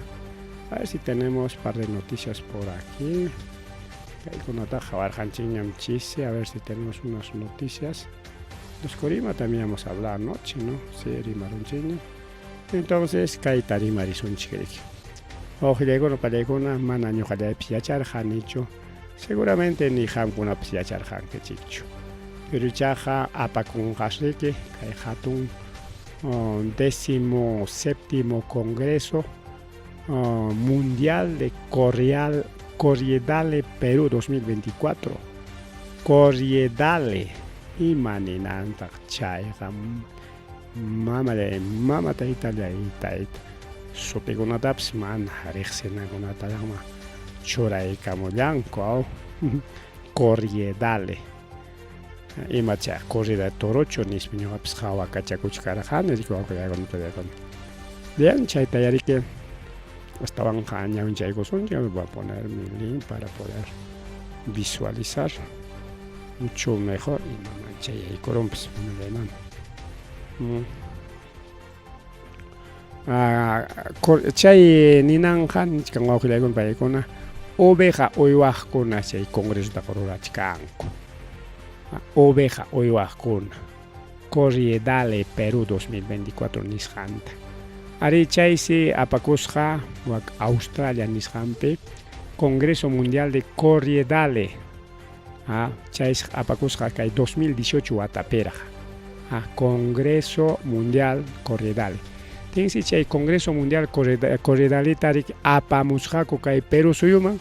A ver si tenemos par de noticias por aquí. Kaykunataqa qhawarqanchikñam chisi, a ver si tenemos unas noticias. Los Corima también hemos hablado anoche, ¿no? Sí, rimarunchikña. Entonces, kayta rimarisunchik riki. Wawqillaykuna pallaykuna mana ñuqallaypis yacharqanichu, seguramente ni qamkunapis yacharqankichikchu. Pero ichaqa apakunqasriki kay hatun décimo séptimo Congreso Mundial de Corrial, Corriedale Perú 2024. Corriedale ima ninantaq chayqa mamalay mama taytallay tayta sutikunatapis mana riqsinakunataraqma churaykamullanku aw Corriedale ima chay corrida de torocho nispa ñuqapis qhawakachakuchkarqani bien chayta yariki astawanqa ñawinchaykusunchik voy a poner mi link para poder visualizar mucho mejor imaman chayaykurunpas mama Chay ninanqa nichkan wawqillaykuna paykuna oveja uywaqkuna chay congresotaqa rurachkanku. Oveja uywaqkuna Corriedale Perú 2024 nisqanta. Arí chaysi apakusqa wak Australia nisqanpi Congreso Mundial de Corriedale chaysi apakusqa kay 2018 watapiraq. Congreso Mundial Corriedale. Tinsi chay Congreso Mundial Corriedaleta riki apamusqaku kay Perú suyuman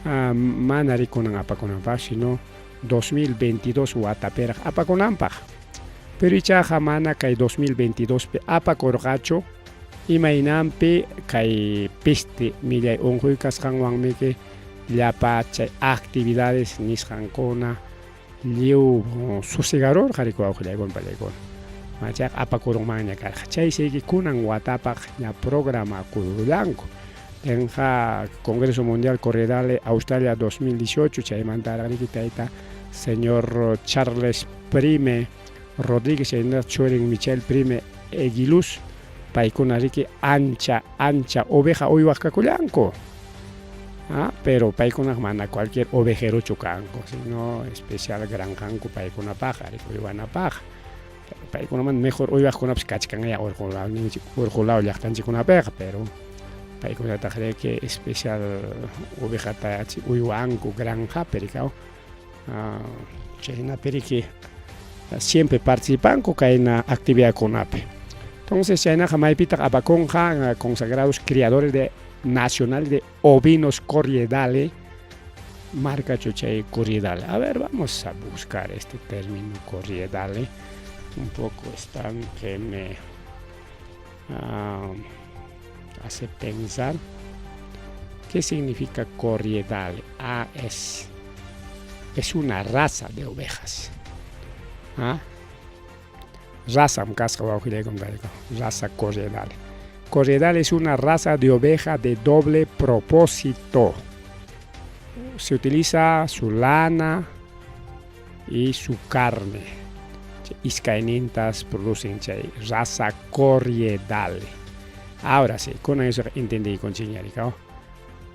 mana rikunan apakunanpaq, sino 2022 watapiraq apakunanpaq. Pero ichaqa mana kay 2022 pi apakurqachu, imaynanpi kay peste millay unquy kasqanwanmiki llapa chay actividades nisqankuna lliw susegarurqa riki wawqillaykuna pallaykuna. Chayqa apakurunmanña karqa. Chaysi kunan watapaq ña programakurullanku. Tenqa Congreso Mundial Corriedale Australia 2018 chaymantaraq riki tayta señor Charles Prime Rodríguez chaynallataq churin Michel Prime Eguiluz paykuna riki ancha ancha oveja uywaq kakullanku. Ah, pero paykunaqa mana cualquier ovejerochu kanku, sino especial granjanku paykunapaqqa riki uywanapaqqa. Paykunamanta mejor uywaqkunapas kachkanyá urqu lawninchik urqu law llaqtanchikkunapiqa, pero paykunataq riki especial ovejata uywanku granjapi riki chaynapi riki siempre participanku kayna actividadkunapi. Entonces chaynaqa maypitaq apakunqa consagrados criadores de nacional de ovinos Corriedale marcachu chay Corriedale. A ver, vamos a buscar este término Corriedale. Un poco están que me hace pensar. ¿Qué significa Corriedale? Ah, es una raza de ovejas. ¿Ah? Raza, raza Corriedale. Corriedale es una raza de oveja de doble propósito. Se utiliza su lana y su carne. Iskaynintas producen chay raza Corriedale. Ahora sí, con eso entendí con chiñarika.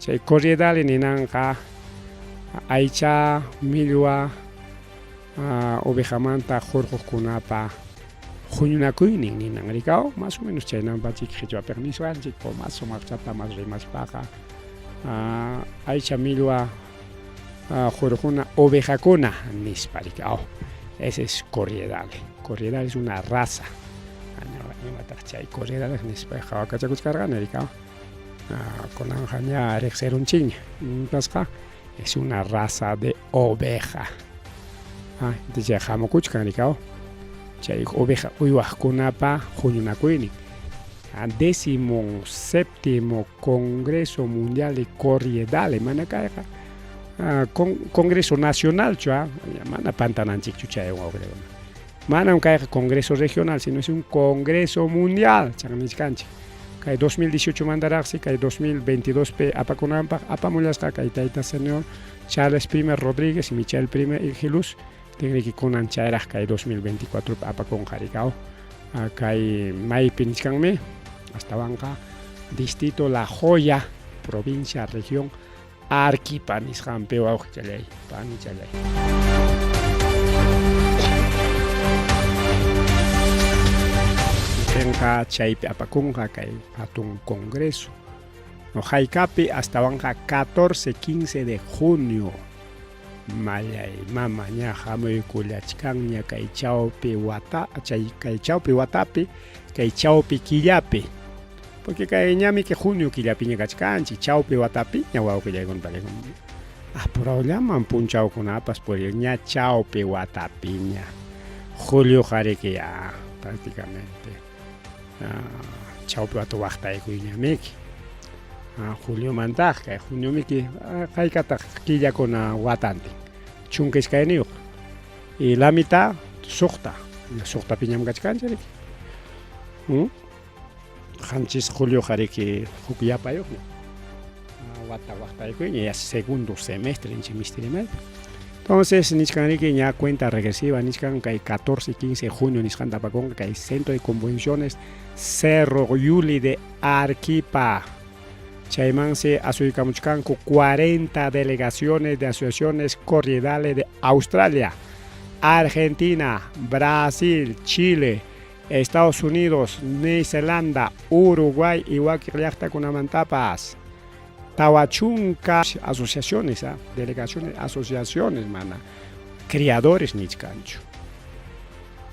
Chay Corriedale ninanqa aycha millwa ovejamanta hurquqkunapa huñunakuynin ninan rikaw, más o menos chaynanpachik qhichwapiq niswanchik o más sumaqchata más rimaspaqa aycha millwa hurquna ovejakuna nispa rikaw. Ese es Corriedale. Corriedale es una raza. Imataq chay Corriedale nispa qhawakachakuchkarqani rikaw. Kunanqa ña riqsirunchikña. Kasqa es una raza de oveja. Entonces hamukuchkan rikaw. Chay oveja uywaqkunapa huñunakuynin. 17º Congreso Mundial de Corriedale, mana kayqa Congreso Nacional chu, mana pantananchikchu chaywan wawqillaykuna. Manam kayqa Congreso Regional, sino es un Congreso Mundial, chan nichkanchik. Kay 2018 mantaraqsi, kay 2022 pi apakunanpaq apamullasqa kay tayta señor Charles Primer Rodríguez y Michel Primer Igiluz. Tinriki kunan chayraq kay 2024 pi apakunqa rikaw. Kay maypi nichkanmi astawanqa distrito La Joya, provincia, región Arquipa nisqanpi wawqichalláy, panichalláy. Tinqa chaypi apakunqa kay hatun congreso. No haykapi astawanqa 14, 15 de junio. Mallay mama ña hamuykullachkanña kay chawpi wata chay kay chawpi watapi kay chawpi killapi. Porque kay ñamiki junio killapiña kachkanchik, chawpi watapiña wawqillaykuna panikuna. Apurawllaman punchawkunapas puriy ña chawpi watapiña. Julioqa riki ya prácticamente chawpi wata waqtaykuyñamiki. Juliomantaq kay juniomiki haykataq killakuna watantin 12. Y la mitad suqta, suqtapiñam kachkanchik riki. Qanchis julioqa riki huk yapayuqña wata waqtaykuyña ya segundo semestre ninchik misti rimaypi. Entonces nichkan riki ña cuenta regresiva nichkan kay 14 y 15 de junio nisqanta apakunqa kay Centro de Convenciones Cerro Yuli de Arequipa. Chaymansi asuykamuchkanku 40 delegaciones de asociaciones corriedales de Australia, Argentina, Brasil, Chile, Estados Unidos, Nueva Zelanda, Uruguay y wakin llaqtakunamantapas. 40 asociaciones, delegaciones, asociaciones, mana, criadores nichkanchu.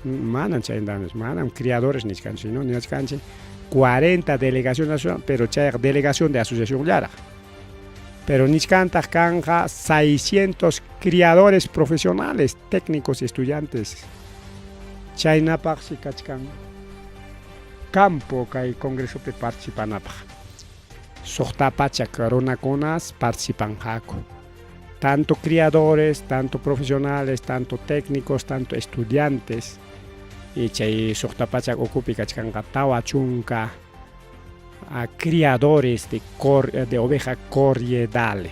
Manam chaymantapas, manam criadores nichkanchu, sino nichkanchik 40 delegaciones, pero chayqa delegación de asociación llaraq. Pero nichkantaq kanja 600 criadores profesionales, técnicos y estudiantes. Chaynapaqsi kachkan campo kay congresopi participanapaq. 600 runakunas participanqaku. Tanto criadores, tanto profesionales, tanto técnicos, tanto estudiantes. Y chay 600 ukupi kachkanqa 40 criadores de oveja corriedale.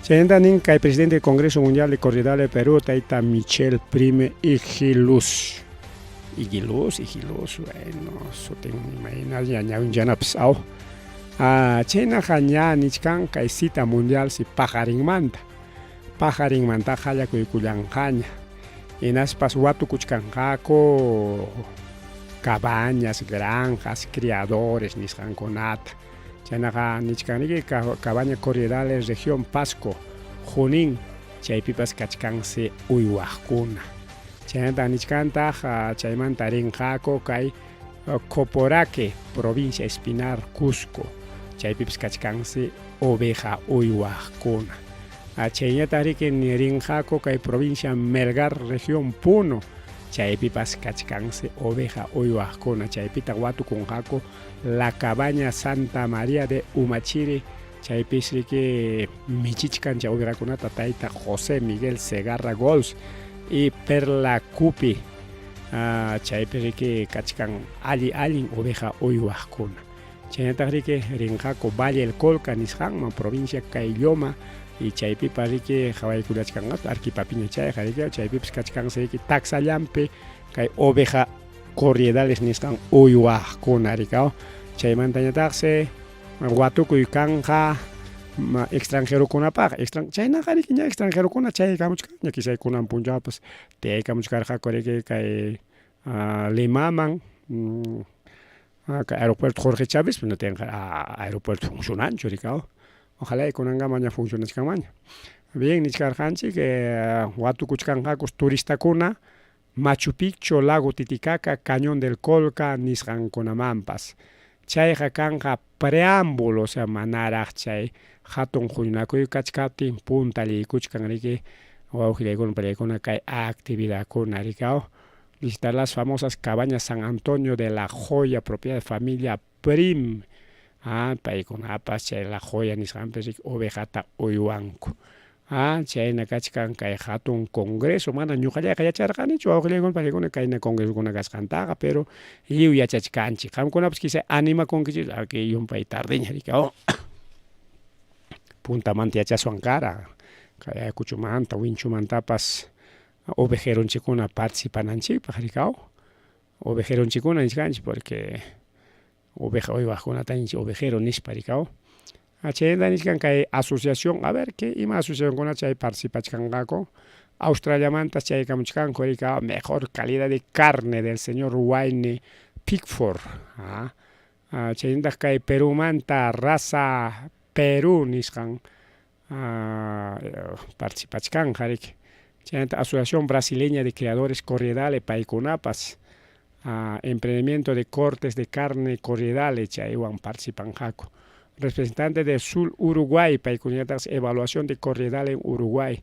Chaynata nin kay presidente del Congreso Mundial de Corriedale de Perú, tayta Michel Prime Igiluz. Igiluz, Igiluz, bueno, sutin imayna ñawinchanapas aw. Chaynaqa ña nichkan kay cita mundial si paqarinmanta. Paqarinmanta qallakuykullanqaña. Hinaspas watukuchkanqaku cabañas, granjas, criadores nisqankunata. Chaynaqa nichkanriki cabaña Corriedales, región Pasco, Junín, chaypipas kachkansi uywaqkuna. Chaynata nichkantaq chaymanta rinqaku kay Coporaque, provincia Espinar, Cusco, chaypipas kachkansi oveja uywaqkuna. Chaynata riki rinqaku kay provincia Melgar, región Puno, chaypipas kachkansi oveja uywaqkuna. Chaypitaq watukunqaku la cabaña Santa María de Umachiri, chaypis riki michichkan chay ovejakunata tayta José Miguel Segarra Gols y Perla Cupi. Chaypi riki kachkan alli allin oveja uywaqkuna. Chaynataq riki rinqaku Valle del Colca nisqanman, provincia Caylloma, y chaypipas riki qhawaykullachkanqa Arequipapiña chayqa riki chaypipas kachkansi riki Taxallampi kay oveja corriedales nisqan uywaqkuna rikaw. Chaymantañataqsi watukuy kanja extranjerokunapaq. Chaynaqa riki ña extranjerokuna chayaykamuchkanña quizá kunan punchawpas tiyaykamuchkarqaku riki kay Limaman, kay aeropuerto Jorge Chávez, no tenqa aeropuerto funcionanchu rikaw. Ojalá kunankama ña funcionachkanmanña. Bien nichkarqanchik watukuchkanqaku turistakuna Machu Picchu, Lago Titicaca, Cañón del Colca nisqankunamanpas. Chayqa kanqa preámbulo, o sea, manaraq chay hatun huñunakuy kachkaptin puntalliykuchkan riki wawqillaykuna parillaykuna kay actividadkuna rikaw. Visitar las famosas cabañas San Antonio de la Joya, propiedad de familia Prim. Paykunapas chay La Joya nisqanpi riki ovejata uywanku. Chayna kachkan kay hatun congreso, mana ñuqallayqa yacharqanichu wawqillaykuna parillaykuna kayna congresokuna kasqantaqa, pero lliw yachachkanchik. Qamkunapas quizá animakunkichik, llumpay tardeña rikaw. Puntamanta yachaswan kara. Kay Ayacuchomanta, Winchumantapas ovejeronchikkuna participananchikpaq rikaw. Ovejeronchikkuna nichkanchik porque oveja uywaqkunata ninchik ovejero nispa rikaw. Chaynata nichkan kay asociación, a ver que ima asociacionkuna chay participachkanqaku. Australiamantas chaykamuchkanku rikaw mejor calidad de carne del señor Wayne Pickford. Chaynataq kay Perumanta raza Perú nisqan participachkanqa riki. Chaynataq Asociación Brasileña de Criadores Corriedale paykunapas emprendimiento de cortes de carne Corriedale chaywan participanqaku. Representante de Sul Uruguay paykunañataqsi evaluación de Corriedale en Uruguay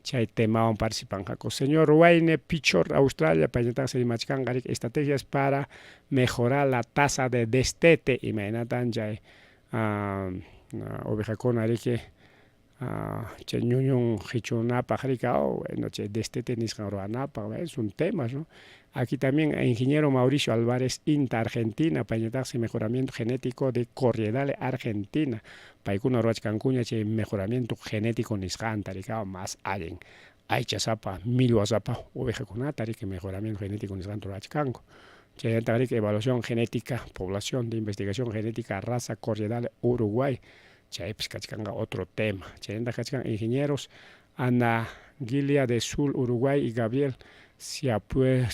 chay temawan participanqaku. Señor Wayne Pichor, Australia, payñataqsi rimachkanqa riki estrategias para mejorar la tasa de destete imaynatan chay ovejakuna riki chay ñuñun qichunapaq riki bueno chay destete nisqan ruwanapaq es un tema, ¿no? Aquí también ingeniero Mauricio Álvarez Inta, Argentina, payñataqsi mejoramiento genético de Corriedale, Argentina. Paykuna ruwachkankuña chay mejoramiento genético nisqanta riki más allin aychasapa, millwasapa ovejakunata riki mejoramiento genético nisqanta ruwachkanku. Chaynataq riki evaluación genética, población de investigación genética, raza Corriedale, Uruguay. Chaypis kachkanqa otro tema. Chaynataq kachkan ingenieros Ana Gilia de Sul, Uruguay y Gabriel Ciapesoni,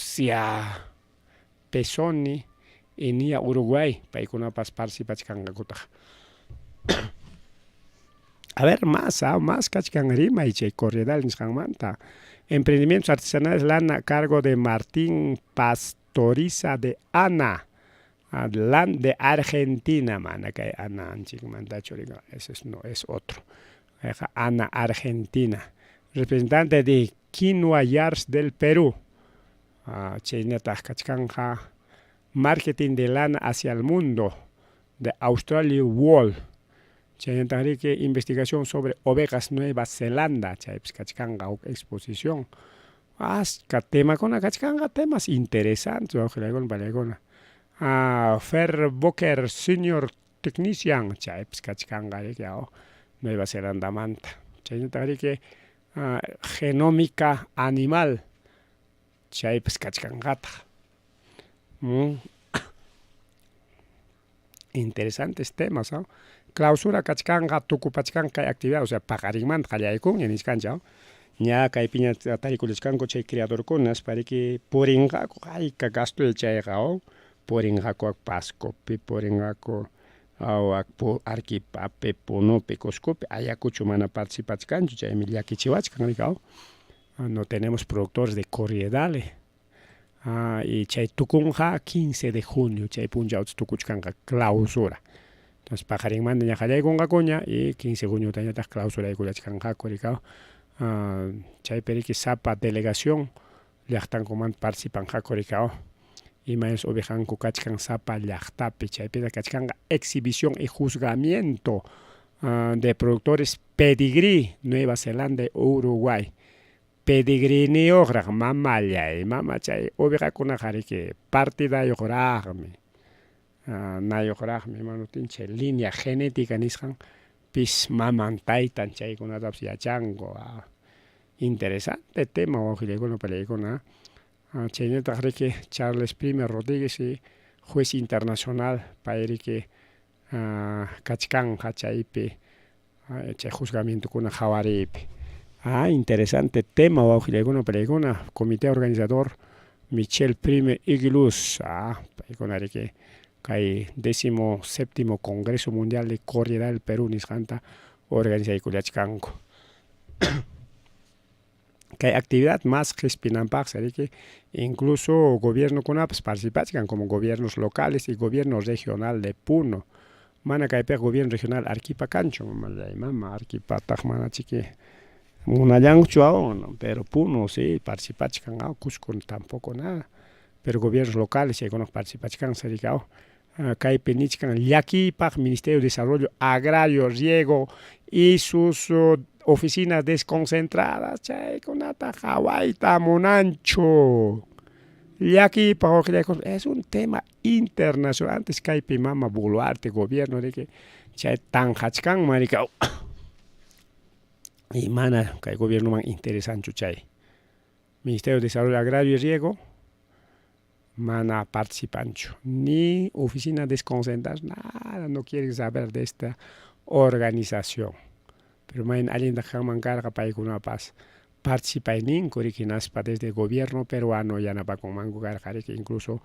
Inia, Uruguay. Paykunapas participachkanqakutaq. A ver, más, más kachkan rimay chay Corriedal nisqanmanta. Emprendimientos artesanales lana a cargo de Martín Pastoriza de Ana. Lan de Argentina, mana kay Ana anchikmantachu ese es, no, es otro. Ana Argentina. Representante de Quinoa Yards del Perú. Chaynataq kachkanja marketing de lana hacia el mundo de Australia Wool. Chaynataq riki investigación sobre ovejas Nueva Zelanda. Chaypis kachkanqa huk exposición. Achka temakuna kachkanqa temas interesantes wawqillaykuna panillaykuna. Fer Boker Senior Technician chaypis kachkanqa riki Nueva Zelandamanta. Chaynataq riki genómica animal chaypis kachkanqataq. Interesantes temas, ¿no? Clausura kachkanqa tukupachkanqa kay actividad, o sea, paqarinmanta qallaykunña nichkanchik, ña kaypiña tarikullachkanku chay criadorkunas pariki purinqaku hayka gasto chayqa purinqaku Pascopi, purinqaku Arequipapi, Punopi, Cuscopi, Ayacucho mana participachkanchu, chaymi llakichiwachkan rikaw. No tenemos productores de Corriedale. Y chay tukunqa 15 de junio, chay punchaw tukuchkanqa clausura. Entonces paqarinmanta ña qallaykunqakuña y 15 de junio ñataq clausuraykullachkanqaku rikaw. Chaypi riki sapa delegación llaqtankumanta participanqaku rikaw. Imaynas ovejanku kachkan sapa llaqtapi, chaypita kachkanqa exhibición y juzgamiento de productores pedigrí Nueva Zelanda y Uruguay. Pedigriniyuqraq mamallay, mama chay ovejakunaqa riki partidayuqraqmi, nayuqraqmi imanutin chay línea genética nisqan pis maman taytan chaykunatapas yachanku. Interesante tema wawqillaykuna panillaykuna. Chaynataq riki Charles Primer Rodríguez y juez internacional pay riki kachkanqa chaypi chay juzgamientokuna qhawariypi. Interesante tema wawqillaykuna panillaykuna. Comité organizador Michel Prime Iglus, paykuna riki kay 17.º Congreso Mundial de Corriedale del Perú nisqanta organizaykullachkanku. Kay actividad más qispinanpaqsi riki incluso gobiernokunapas participachkan como gobiernos locales y gobierno regional de Puno. Mana kaypiqa gobierno regional Arequipa kanchu, mamallay mama Arequipataq mana chiki munallanchu pero Puno sí participachkan, Cusco tampoco nada. Pero gobiernos locales chaykunaqa participachkansi riki kaypi nichkan llakiypaq Ministerio de Desarrollo Agrario, Riego y sus oficinas desconcentradas chaykunata qhawayta munanchu. Llakiypaq wawqillaykuna es un tema internacional. Antes kaypi mama Boluarte gobierno riki chay tanqachkanman riki. Y mana kay gobiernoman interesanchu chay. Ministerio de Desarrollo Agrario y Riego mana participanchu, ni oficina desconcentradas, nada, no quieren saber de esta organización. Pero mayna allintaq kanman karqa paykunapas participayninkum riki hinaspa desde el gobierno peruano yanapakunmanku karqa riki incluso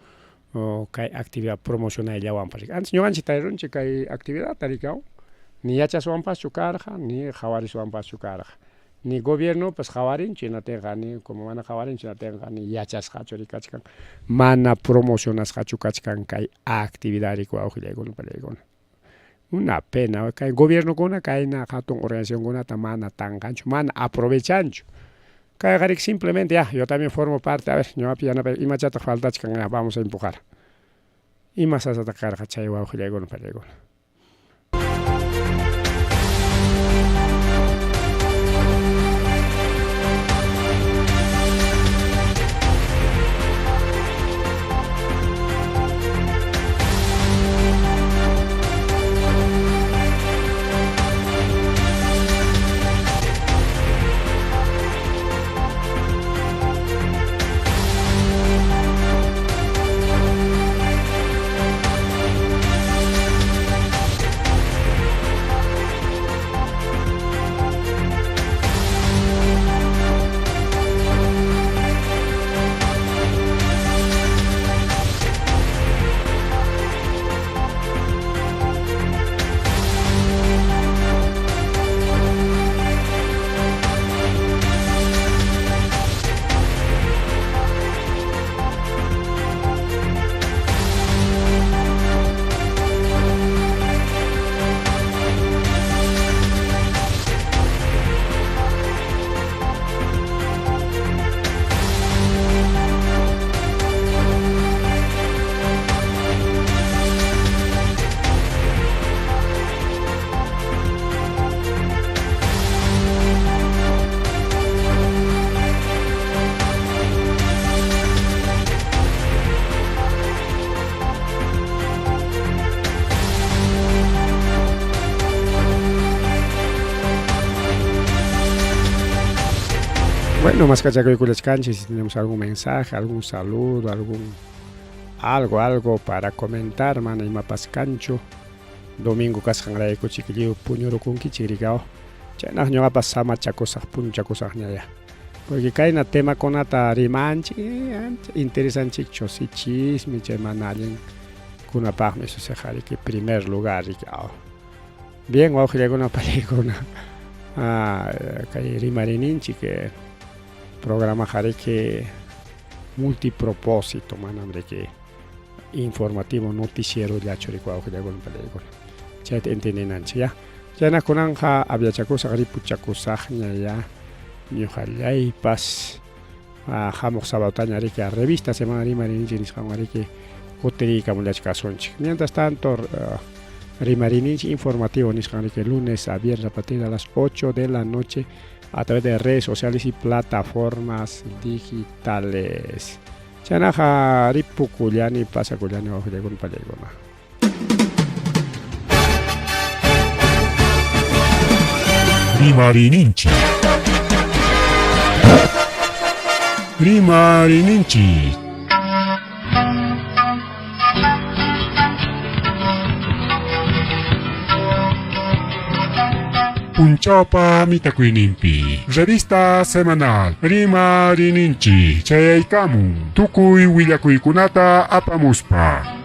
kay actividad promocionayllawanpas riki. Antes ñuqanchik tarirunchik kay actividadta riki ni yachaswanpaschu karqa ni qhawariswanpaschu karqa. Ni gobiernopas qhawarinchu hinatinqa ni como mana qhawarinchu hinatinqa ni yachasqachu riki kachkan mana promocionasqachu kachkan kay actividad riki wawqillaykuna pallaykuna. Una pena kay gobiernokuna kayna hatun organizacionkunata mana tanqanchu mana aprovechanchu. Kayqa riki simplemente ya yo también formo parte a ver ñuqapi yanapay imachataq faltachkan ya vamos a empujar. Ima sasataq karqa chay wawqillaykuna pallaykuna. Bueno, más kachakuykullachkanchik, si tenemos algún mensaje, algún saludo, algún algo, algo para comentar, mana imapas kanchu. Domingo kasqanrayku chikilliw puñurukunkichik rikaw. Chaynaq ñuqapas samachakusaq, punchakusaqñaya. Porque kayna temakunata rimanchik, ancha interesanchikchu, si chisme chay mana allin kunapaqmi eso se riki primer lugar riki. Bien, wawqillaykuna paniykuna kay rimarininchik programaqa riki multipropósito manam riki informativo noticierollachu riki wawqillaykuna paniykuna. Chayta entiendenanchik ya. Chayna kunanqa aviachakusaq ripuchakusaqña ya ñuqallaypas hamuq sabadotaña riki revista semana rimarininchik nisqanwan riki kutiriykamullachkasunchik. Mientras tanto rimarininchik informativo nisqan riki lunes a viernes a partir de las 8 de la noche a través de redes sociales y plataformas digitales. Chaynaqa ripukullani pasakullani wawqillaykuna pallaykuna. Rimarininchik. Rimarininchik. Punchawpa mitakuyninpi. Revista semanal Rimarininchik chayaykamun tukuy willakuykunata apamuspa.